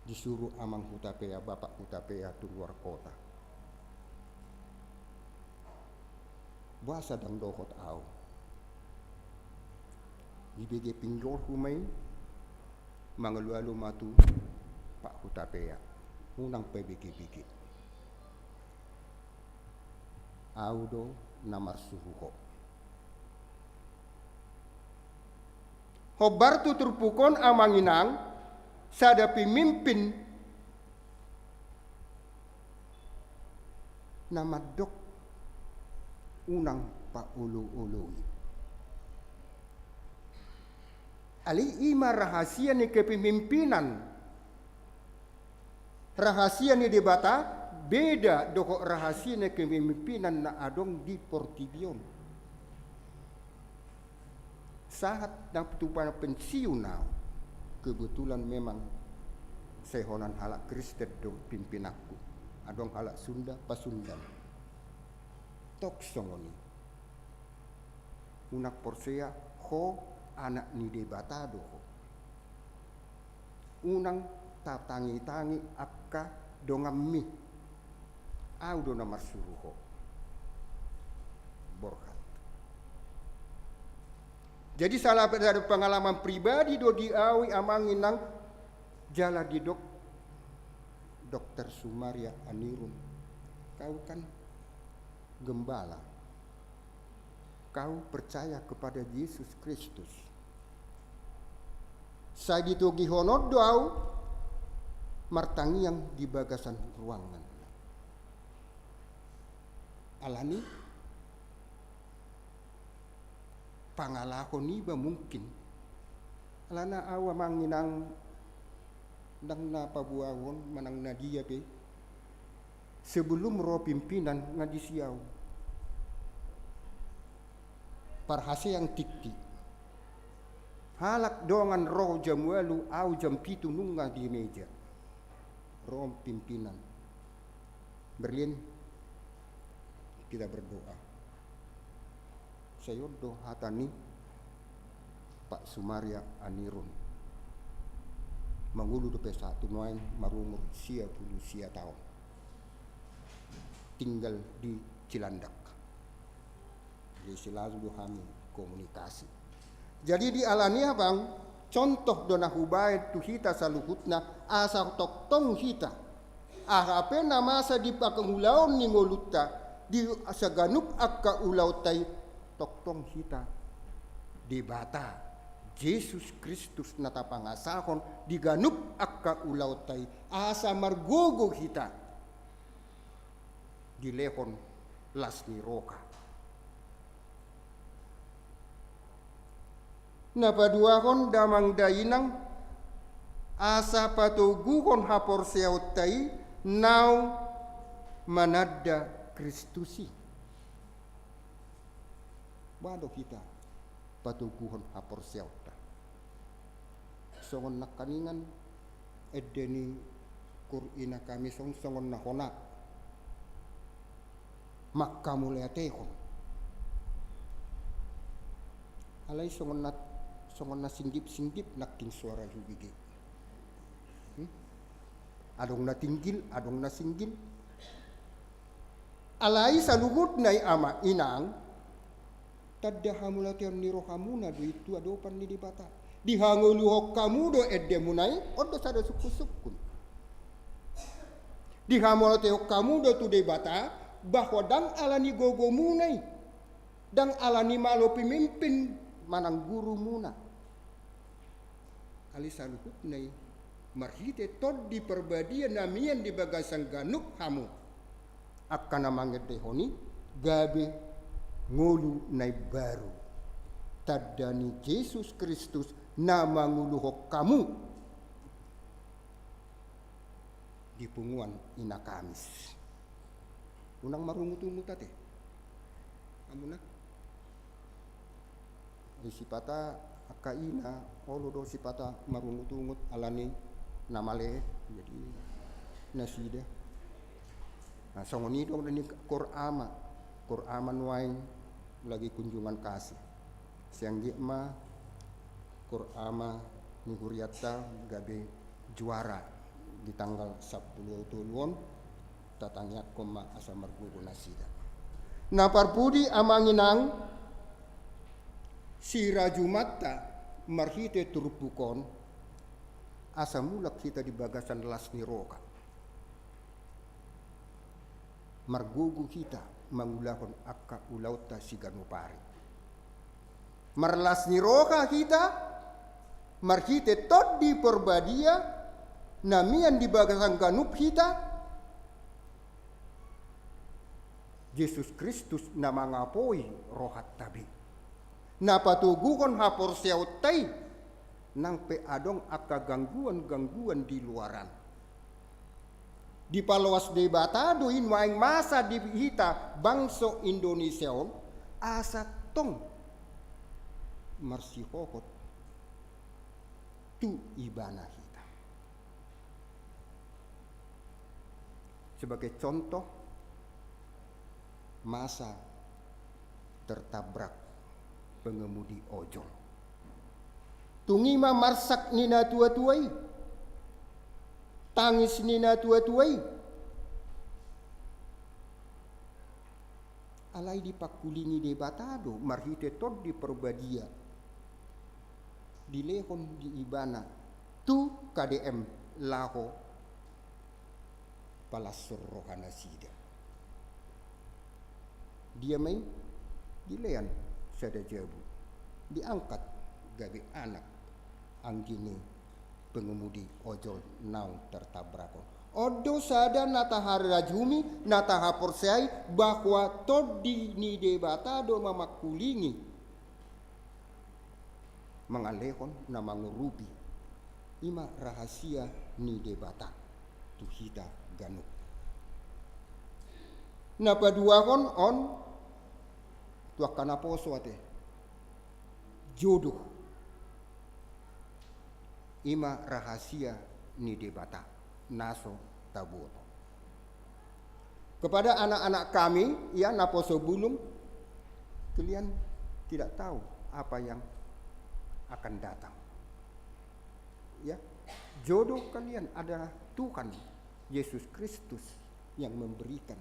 disuru amang Hutapea, bapak Hutapea tu luar kota? Boasa ndang dohot au? Dibege pinggolhu ma i, mangalualu ma tu Pak Hutapea. Unang pabege-bege. Au do na marsuru ho. Hombar tu turpuk on amang inang, sada pemimpin na mandok unang paolo-oloi. Alai i ma rahasia ni kepemimpinan. Rahasia ni Debata beda dohot rahasia ni kepemimpinan na adong di portibi on. Sahat na tu pensiun au, kebetulan memang sehonan halak Kristen do pimpinanku. Adong halak Sunda, Pasundan. Tok songon i. Unang porsea, ho anak ni Debata do ho. Unang tatangi-tangi angka donganmi. Au do na marsuru ho. Borhat. Jadi salah satu pengalaman pribadi do di au i amang inang, jala didok Dokter Sumaria Anirun. Kau kan gembala. Kau percaya kepada Yesus Kristus. Sai ditogihon on do au martangiang di bagasan ruangan. Alani pangalaho niba mungkin. Alana au amang inang ndang na paboahon manang na dia pe. Sebelum ro pimpinan nga disi au. Parhaseang tingki. Halak dongan ro jam ualu, au jam pitu nunga di meja. Ro pimpinan. Berlin, kita berdoa. Sai on do hata ni Pak Sumaria Anirun. Mangolu dope sahat tu nuaeng, marumur sia pulu sia taon. Tinggal di Cilandak. Jadi selalu do hami komunikasi. Jadi di alani abang, contoh do na hubaen tu hita saluhutna, asa tongtong hita. Aha pe na masa di pangulaon ni ngolunta, di saganup angka ulaonta i, tongtong hita. Debata, Jesus Kristus na tapangasahon di ganup angka ulaonta i, asa margogo hita. Dilehon las ni roha. Na paduahon damang dainang, asa patoguhon haporseaonta i naung mananda Kristus i. Boha do hita patoguhon haporseaonta? Songon nangkaningan ende ni kur ina kami song songon na hona mangkamauliatehon. Alai songon na, songon na singgip-singgip nangkin soara hubege. Hmm? Adong na tinggil, adong na singgil. Alai saluhutna i amang inang, Tanda hamauliateon ni rohamuna do i tu adopan ni Debata. Dihangoluhon hamu do endemuna i, on do sada sungkun-sungkun. Dihamauliateon hamu do tu Debata, bahwa ndang ala ni gogomuna i, ndang ala ni malo pemimpin manang gurumuna. Alai saluhutna i marhite Tondi Parbadia na mian di bagasan ganup hamu, angka na mangendehon i, gabe ngolu na imbaru, tanda ni Jesus Kristus na mangoluhon hamu di punguan Ina Kamis. Unang marungut-ungut ate hamuna. Di sipata angka ina, olo do sipata marungut-ungut ala ni na male, jadi nasida. Nah, songon i do di ni Kor Ama, Kor Ama nuaeng lagi kunjungan kasih. Sai anggiat ma Kor Ama ni hurianta gabe juara di tanggal sampulu tolu on, tatangiangkon ma asa margogo nasida. Na parpudi amang inang, sirajumanta marhite turpuk on, asa mulak hita di bagasan las ni roha. Margogo hita mangulahon angka ulaonta siganup ari. Marlas ni roha hita, marhite Tondi Parbadia, na mian di bagasan ganup hita, Jesus Kristus na mangapoi rohanta be. Na patoguhon haporseaonta i, nang pe adong angka gangguan-gangguan di luaran. Dipaloas Debata do i nuaeng masa di hita bangso Indonesia on, asa tong marsihohot tu Ibana hita. Sebagai contoh, masa tertabrak pengemudi ojol. Tung i ma marsak ni natua-tua i, tangis ni natua-tua i. Alai dipangkulingi Debata do marhite Tondi Parbadia, dilehon di Ibana tu K D M laho palashon rohanasida. Dia ma i? Dilean sada jabu, diangkat gabe anak anggi ni pengemudi ojol naung tertabrak on. On do sada na taharajumi, na tahaporseai, bahwa Tondi ni Debata do mamangkulingi, mangalehon na mangurupi. I ma rahasia ni Debata tu hita ganup. Na paduahon on tu angka naposo ate, jodoh. I ma rahasia ni Debata na so taboto. Kepada anak-anak kami, ya, naposo bulung, kalian tidak tahu apa yang akan datang. Ya, jodoh kalian adalah Tuhan Yesus Kristus yang memberikan.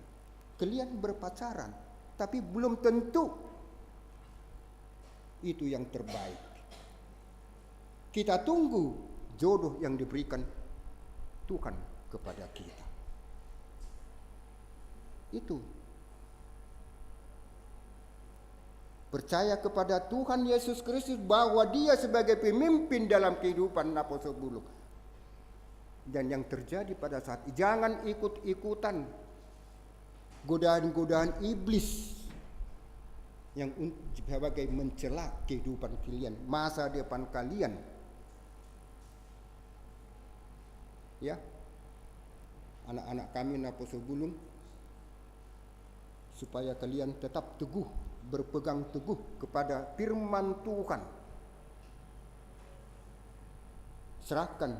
Kalian berpacaran, tapi belum tentu itu yang terbaik. Kita tunggu jodoh yang diberikan Tuhan kepada kita. Itu. Percaya kepada Tuhan Yesus Kristus bahwa Dia sebagai pemimpin dalam kehidupan naposo bulung. Dan yang terjadi pada saat, jangan ikut-ikutan godaan-godaan iblis yang un-, sebagai mencela kehidupan kalian, masa depan kalian. Ya, anak-anak kami naposo bulung, supaya kalian tetap teguh, berpegang teguh kepada firman Tuhan. Serahkan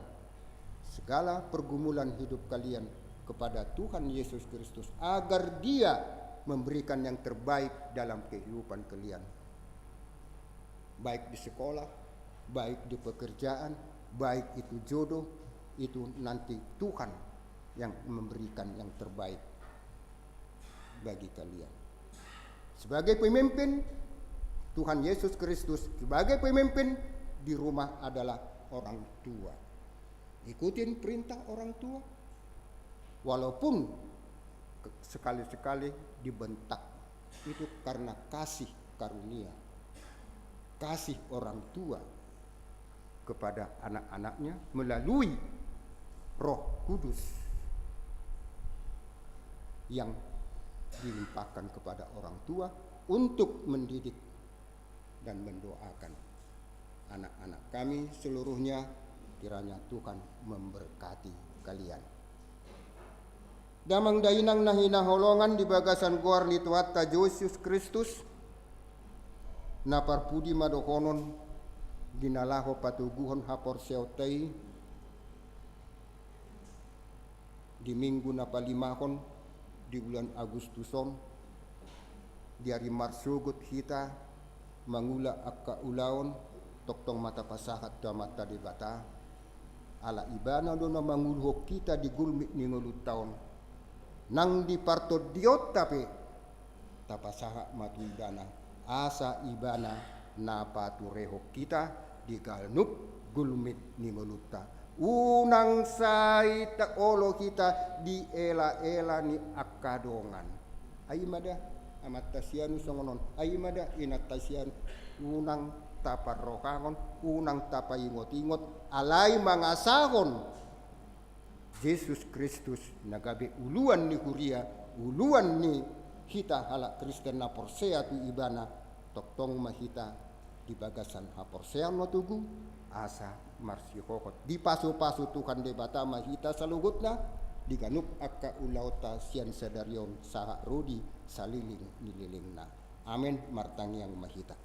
segala pergumulan hidup kalian kepada Tuhan Yesus Kristus, agar Dia memberikan yang terbaik dalam kehidupan kalian. Baik di sekolah, baik di pekerjaan, baik itu jodoh, itu nanti Tuhan yang memberikan yang terbaik bagi kalian. Sebagai pemimpin, Tuhan Yesus Kristus sebagai pemimpin di rumah adalah orang tua. Ikutin perintah orang tua, walaupun ke-, sekali-sekali dibentak. Itu karena kasih karunia, kasih orang tua kepada anak-anaknya melalui Roh Kudus yang dilimpahkan kepada orang tua untuk mendidik dan mendoakan anak-anak kami seluruhnya. Kiranya Tuhan memberkati kalian. Damang dainang na hinaholongan di bagasan goar ni Tuhanta Jesus Kristus, na parpudi ma dohonon di na laho patoguhon haporseaonta i di Minggu na palimahon di bulan Agustus on, di ari marsogot hita mangula angka ulaon, tongtong ma tapasahat tu Amanta Debata, ala Ibana do na manguluhon hita di gulmit ni ngolunta on. Nang di partondionta pe, tapasahat ma tu Ibana, asa Ibana na paturehon hita di ganup gulmit ni ngolunta. Unang sai ta-, olo hita dielaela ni angka dongan. Ai ma da amanta si anu songon on, ai ma da inanta si anu. Unang taparrohahon, unang tapaingotingot, alai mangasahon Jesus Kristus na gabe uluan ni huria, uluan ni hita halak Kristen na porsea tu Ibana, tongtong ma hita di bagasan haporseaon na togu, asa marsihohot dipasupasu Tuhan Debata ma hita saluhutna di ganup angka ulaonta sian sadari on sahat ro di saleleng ni lelengna. Amen. Martangiang ma hita.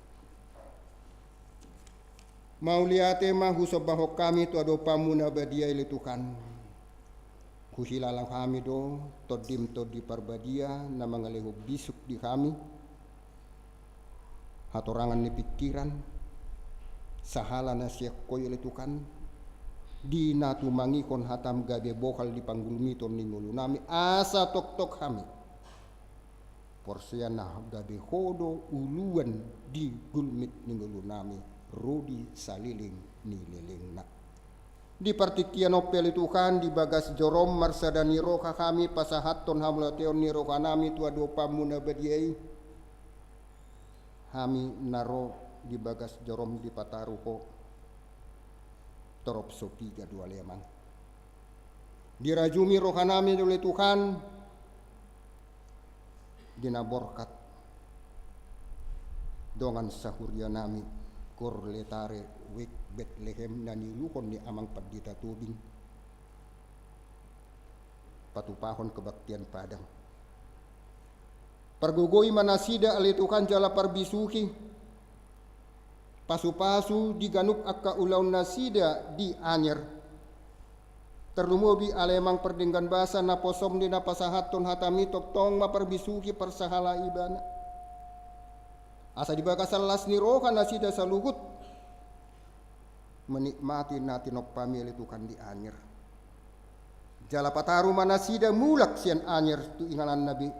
Mauliate ma husombahon hami tu adopanMu na badia i, ale Tuhan. Huhilala hami do TondiM, Tondi Parbadia, na mangalehon bisuk di hami hatorangan ni pingkiran, sahala na sian Ho i, ale Tuhan, di na tumangihon hataM gabe bohal di panggulmiton ni ngolunami, asa tongtong hami porsea na gabe Ho do uluan di gulmit ni ngolunami ro di saleleng ni lelengna. Di partingkian on pe, ale Tuhan, di bagas joroM marsada ni roha hami pasahathon hamauliateon ni rohanami tu adopanMu na badia i. Hami na ro di bagas joroM dipataru Ho torop so piga do, ale Amang. Dirajumi rohanami do, ale Tuhan, di na borhat dongan sahurianami Gor Letare Wijk Betlehem na niuluhon ni Amang Pandita Tobing patupahon kebaktian Padang. Pargogoi ma nasida, ale Tuhan, jala parbisuhi, pasupasu di ganup angka ulaonnasida di Anyer. Tarlumobi ale Amang pardenggan basa, naposoM di na pasahathon hataMi, tongtong ma parbisuhi parsahala ibana, asa di bagasan las ni roha nasida saluhut menikmati na tinompaMi, ale Tuhan, di Anyer. Jala pataru ma nasida mulak sian Anyer tu ingananna be,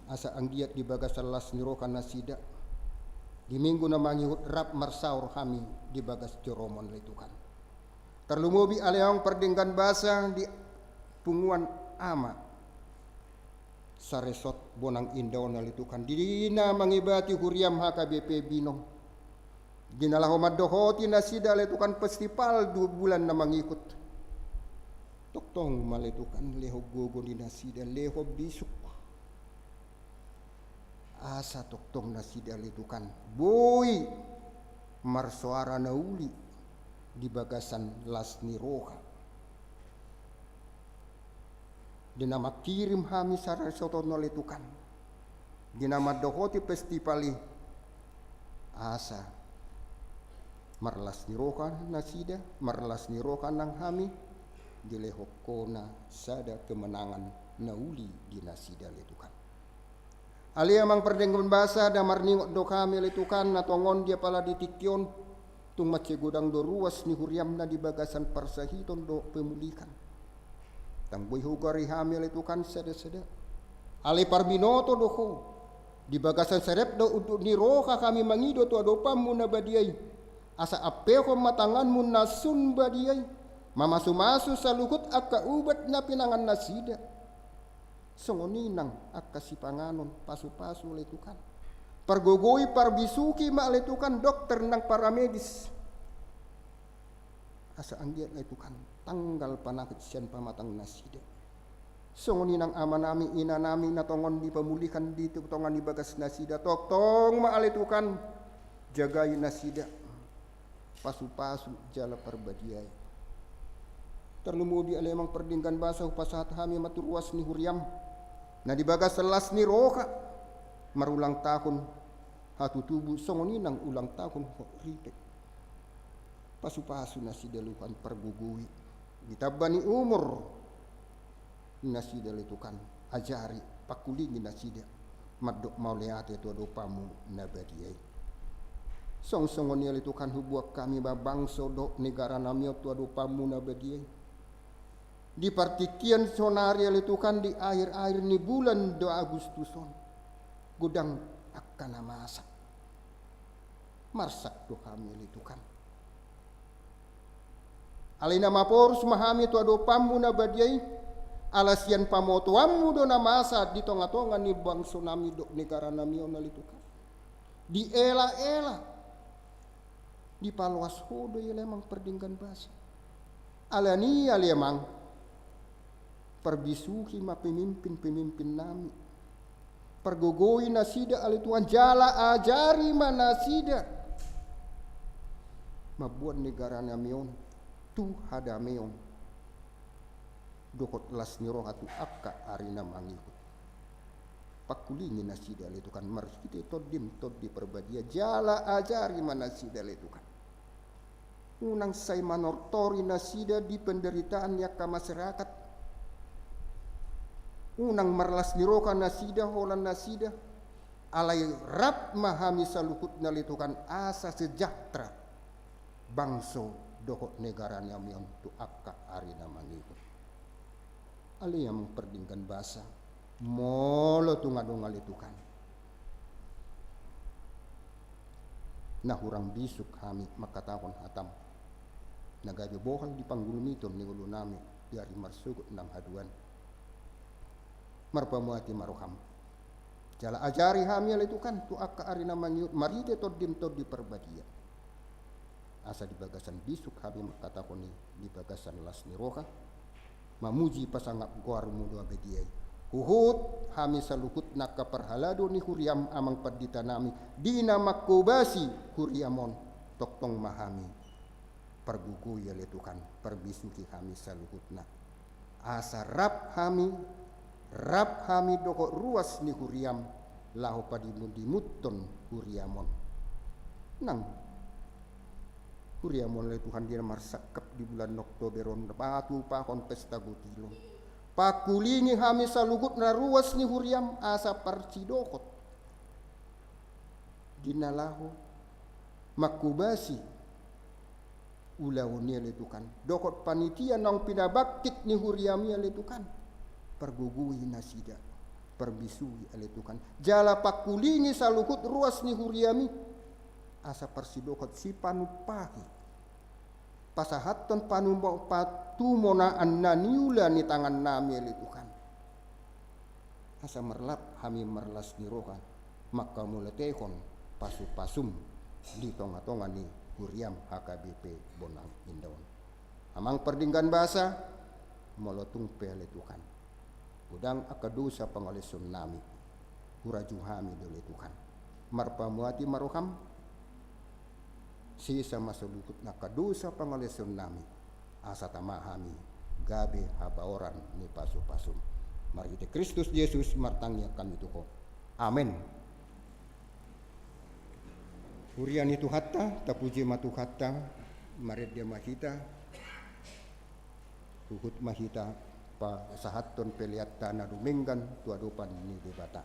asa anggiat di bagasan las ni roha nasida di minggu na mangihut rap marsaor hami di bagas joroM on, ale Tuhan. Tarlumobi ale Amang pardenggan basa di punguan ama saresort Bonang Indah on, ale Tuhan, di na mangibati huriaM H K B P Binong, di na laho mandohoti nasida, ale Tuhan, festival dua bulan na mangihut. Tongtong ma, ale Tuhan, lehon gogo ni nasida, lehon bisuk, asa tongtong nasida, ale Tuhan, boi marsoara na uli di bagasan las ni roha. Di na mangkirim hami saresort on, ale Tuhan, di na mandohoti festival i, asa marlas ni roha nasida, marlas ni roha nang hami, dilehon Ho na sada kemenangan na uli di nasida, ale Tuhan. Ale Amang pardenggan basa, da marningot do hami, ale Tuhan, na tongon di apala di tingki on, tung mansai godang do ruas ni huriaM na di bagasan parsahiton dohot pemulihan. Ndang boi Ho gari hami, ale Tuhan, sada-sada. Ale parbinoto do Ho. Di bagasan serep do unduk ni roha hami mangido tu adopanmu na badia i. Asa ampehon ma tanganmu na sun badia i, mamasumasu saluhut angka ubat na pinangan nasida. Songon i nang angka sipanganon, pasupasu ale Tuhan. Pargogoi, parbisuhi ma ale Tuhan dokter nang paramedis. Asa anggiat ale Tuhan tanggal panakit sian pamatang nasida. Songon i nang amanami, inanami na tongon dipamulihan di tonga ni bagas nasida, tongtong ma ale Tuhan jagai nasida, pasupasu jala parbadiai. Tarlumobi ale Amang pardenggan basa hupasahat hami ma tu ruas ni huriam na di bagasan las ni roha, marulang tahun hatutubu songon i nang ulang tahun ho Ripe. Pasupasu nasida ale Tuhan, pargogoi, ditamba ni umur nasida ale Tuhan, ajari, pangkulingi nasida mandok mauliate tu adopanmu na badia i. Songon songon i ale Tuhan huboan hami ma bangso dohot negara nami on tu adopanmu na badia i. Di partingkian sonari ale Tuhan, di akhir-akhir ni bulan do Agustus on, godang angka na masa. Marsak do hami ale Tuhan. Alai na maporus ma hami tu adopanmu na badia i, ala sian pamotoanmu do na masa di tonga-tonga ni bangso nami dohot negara nami on ale Tuhan. Diela-ela, dipaloas ho do i ale Amang pardenggan basa. Alani i ale Amang, parbisuhi ma pemimpin-pemimpin nami. Pargogoi nasida ale Tuhan, jala ajari ma nasida mamboan negara nami on tu hadameon dohot las ni roha tu angka ari na mangihut. Pangkulingi nasida ale Tuhan marhite Tondim, Tondi Parbadia, jala ajari ma nasida ale Tuhan. Unang sai manortori nasida di penderitaan ni angka masyarakat. Unang marlas ni roha nasida, holan nasida. Alai rap ma hami saluhutna ale Tuhan asa sejahtera bangso dohot negara nami on tu angka ari na mangihut. Ale Amang pardenggan basa, molo tung adong ale Tuhan na hurang bisuk hami mangkatahon hatam, na gabe bohal di panggulmiton ni ngolu nami di ari marsogot nang haduan, marpamuati ma roham. Jala ajari hami ale Tuhan tu angka ari na mangihut marhite Tondim, Tondi Parbadia. Asa di bagasan bisuk hami mangkatahon i, di bagasan las ni roha, mamuji pasangap goarmu na badia i. Huhut hami saluhutna angka parhalado ni huriam, Amang pandita nami, di na manghobasi huriam on, tongtong ma hami pargogoi ale Tuhan, parbisuhi hami saluhutna. Asa rap hami, rap hami dohot ruas ni huriam laho padimundimunhon huriam on. Nang huriam on ale Tuhan di na marsangkap di bulan Oktober on patupahon pesta gotilon. Pangkulingi hami saluhutna ruas ni huriam asa parsidohot di na laho manghobasi ulaon i ale Tuhan, dohot panitia naung pinabangkit ni huriam i ale Tuhan. Pargogoi nasida, parbisui ale Tuhan, jala pangkulingi saluhut ruas ni huriam i asa parsidohot sipanumpahi, pasahathon panumo-, patumonaan na niula ni tangan nami ale Tuhan. Asa marlap hami marlas ni roha manghamauliatehon pasupasum di tongatonga ni huriam H K B P Bonang Indah on. Amang pardenggan basa, molo tung pe ale Tuhan godang angka dosa pangalaosion nami, huraju hami do ale Tuhan. Marpamuati ma roham, sesa ma saluhut angka dosa pangalaosion nami, asa tama hami gabe habaoran ni pasupasum. Marhite Kristus Jesus martangiang hami tu Ho. Amen. Huria ni Tuhanta, tapuji ma Tuhanta, marende ma hita, huhut ma hita pasahathon peleanta na dumenggan tu adopan ni Debata.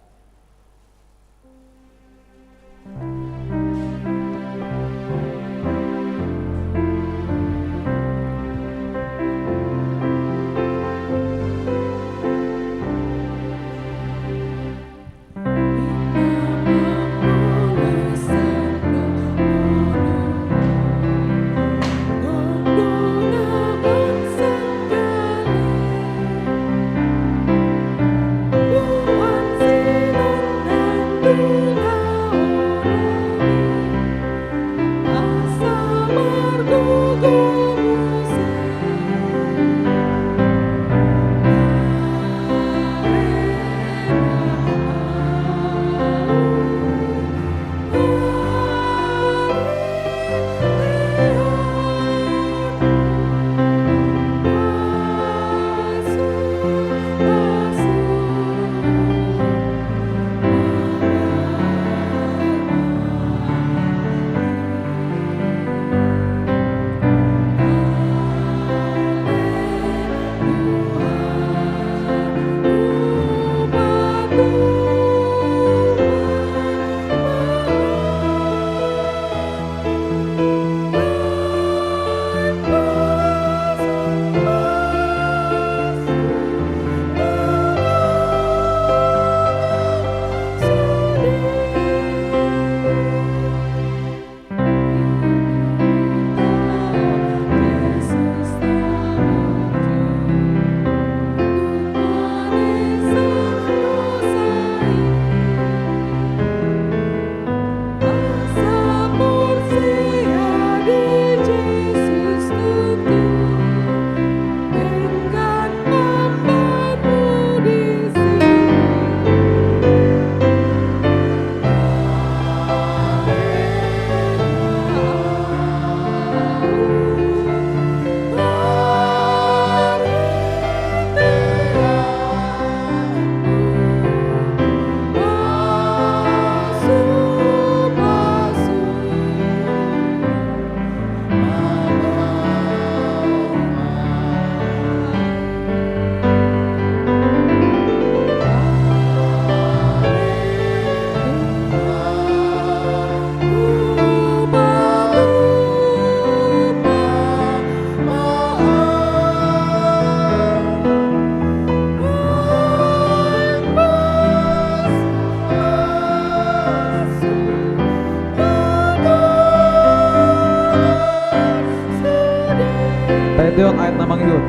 Taendehon ayat na mangihut.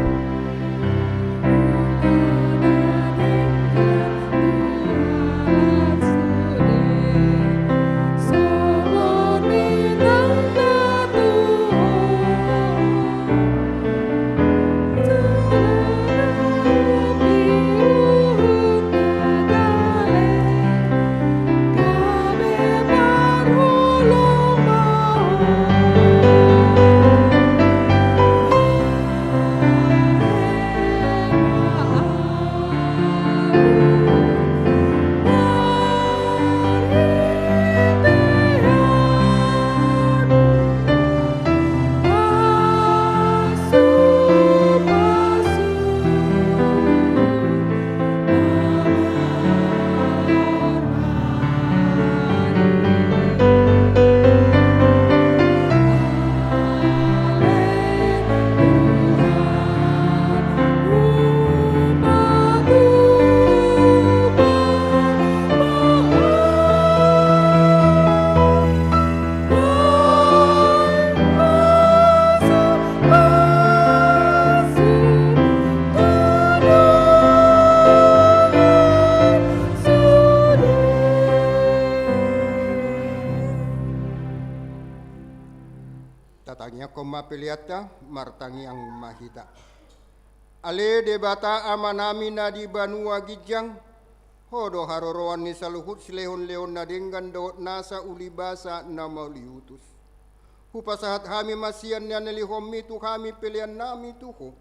Tatangiangkon ma peleanta, martangiang ma hita. Ale Debata Amanami na di banua ginjang, Ho do haroroan ni saluhut silehonlehon na denggan dohot nasa ulibasa na mauliutus. Hupasahat hami ma sian na nilehonmi tu hami peleannami tu Ho.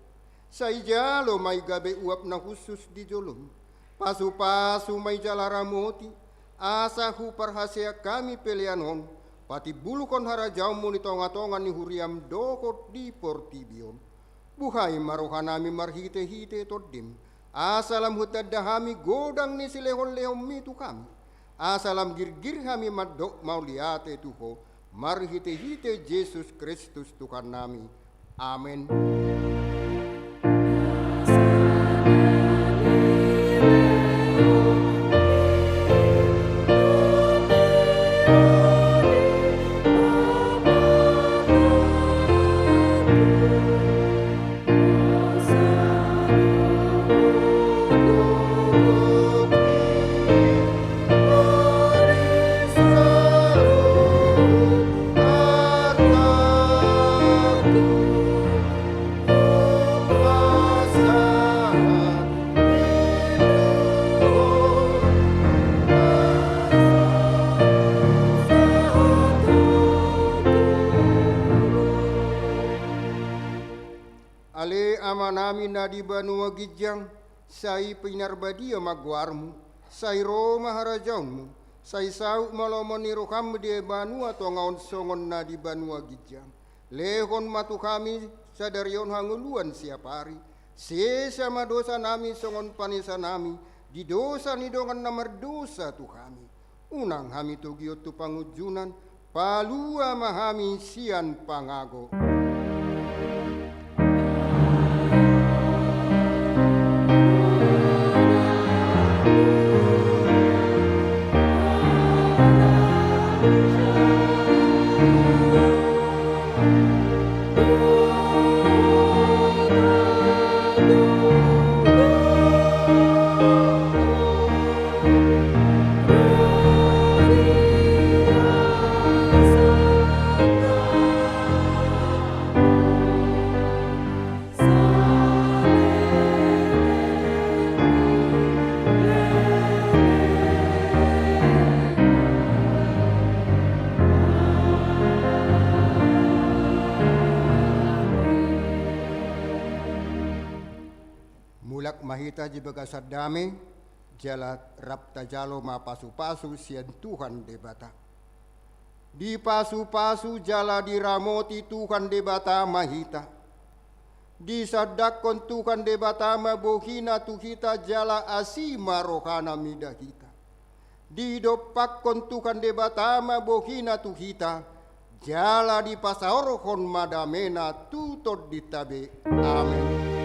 Sai jalo ma i gabe uap na hushus di jolomi. Pasupasu ma i jala ramoti, asa huparhaseang hami pelean on patimbulhon harajaonmu di tongatonga ni huriam dohot di portibi on. Buhai ma rohanami marhitehite Tondim, asa lam hutanda hami godang ni silehonlehonmi tu hami, asa lam girgir hami mandok mauliate tu Ho, marhitehite Jesus Kristus Tuhannami. Amen. Ale Amanami na di banua ginjang, sai pinarbadia ma goarmu, sai ro ma harajaonmu, sai saut ma lomo ni roham di banua tonga on songon na di banua ginjang. Lehon ma tu hami sadari on hangoluan siapari. Sesa ma dosanami songon panesanami di dosa ni dongan na mardosa tu hami. Unang hami togihon tu pangunjunan, palua ma hami sian pangago. Mulak ma hita di bagasan dame, jala rap tajalo ma pasupasu sian Tuhan Debata. Dipasupasu jala diramoti Tuhan Debata ma hita. Disandangkon Tuhan Debata ma bohina tu hita jala asi ma rohana mida hita. Didompakkon Tuhan Debata ma bohina tu hita, jala dipasaorhon ma damena tu tondinta be. Amen.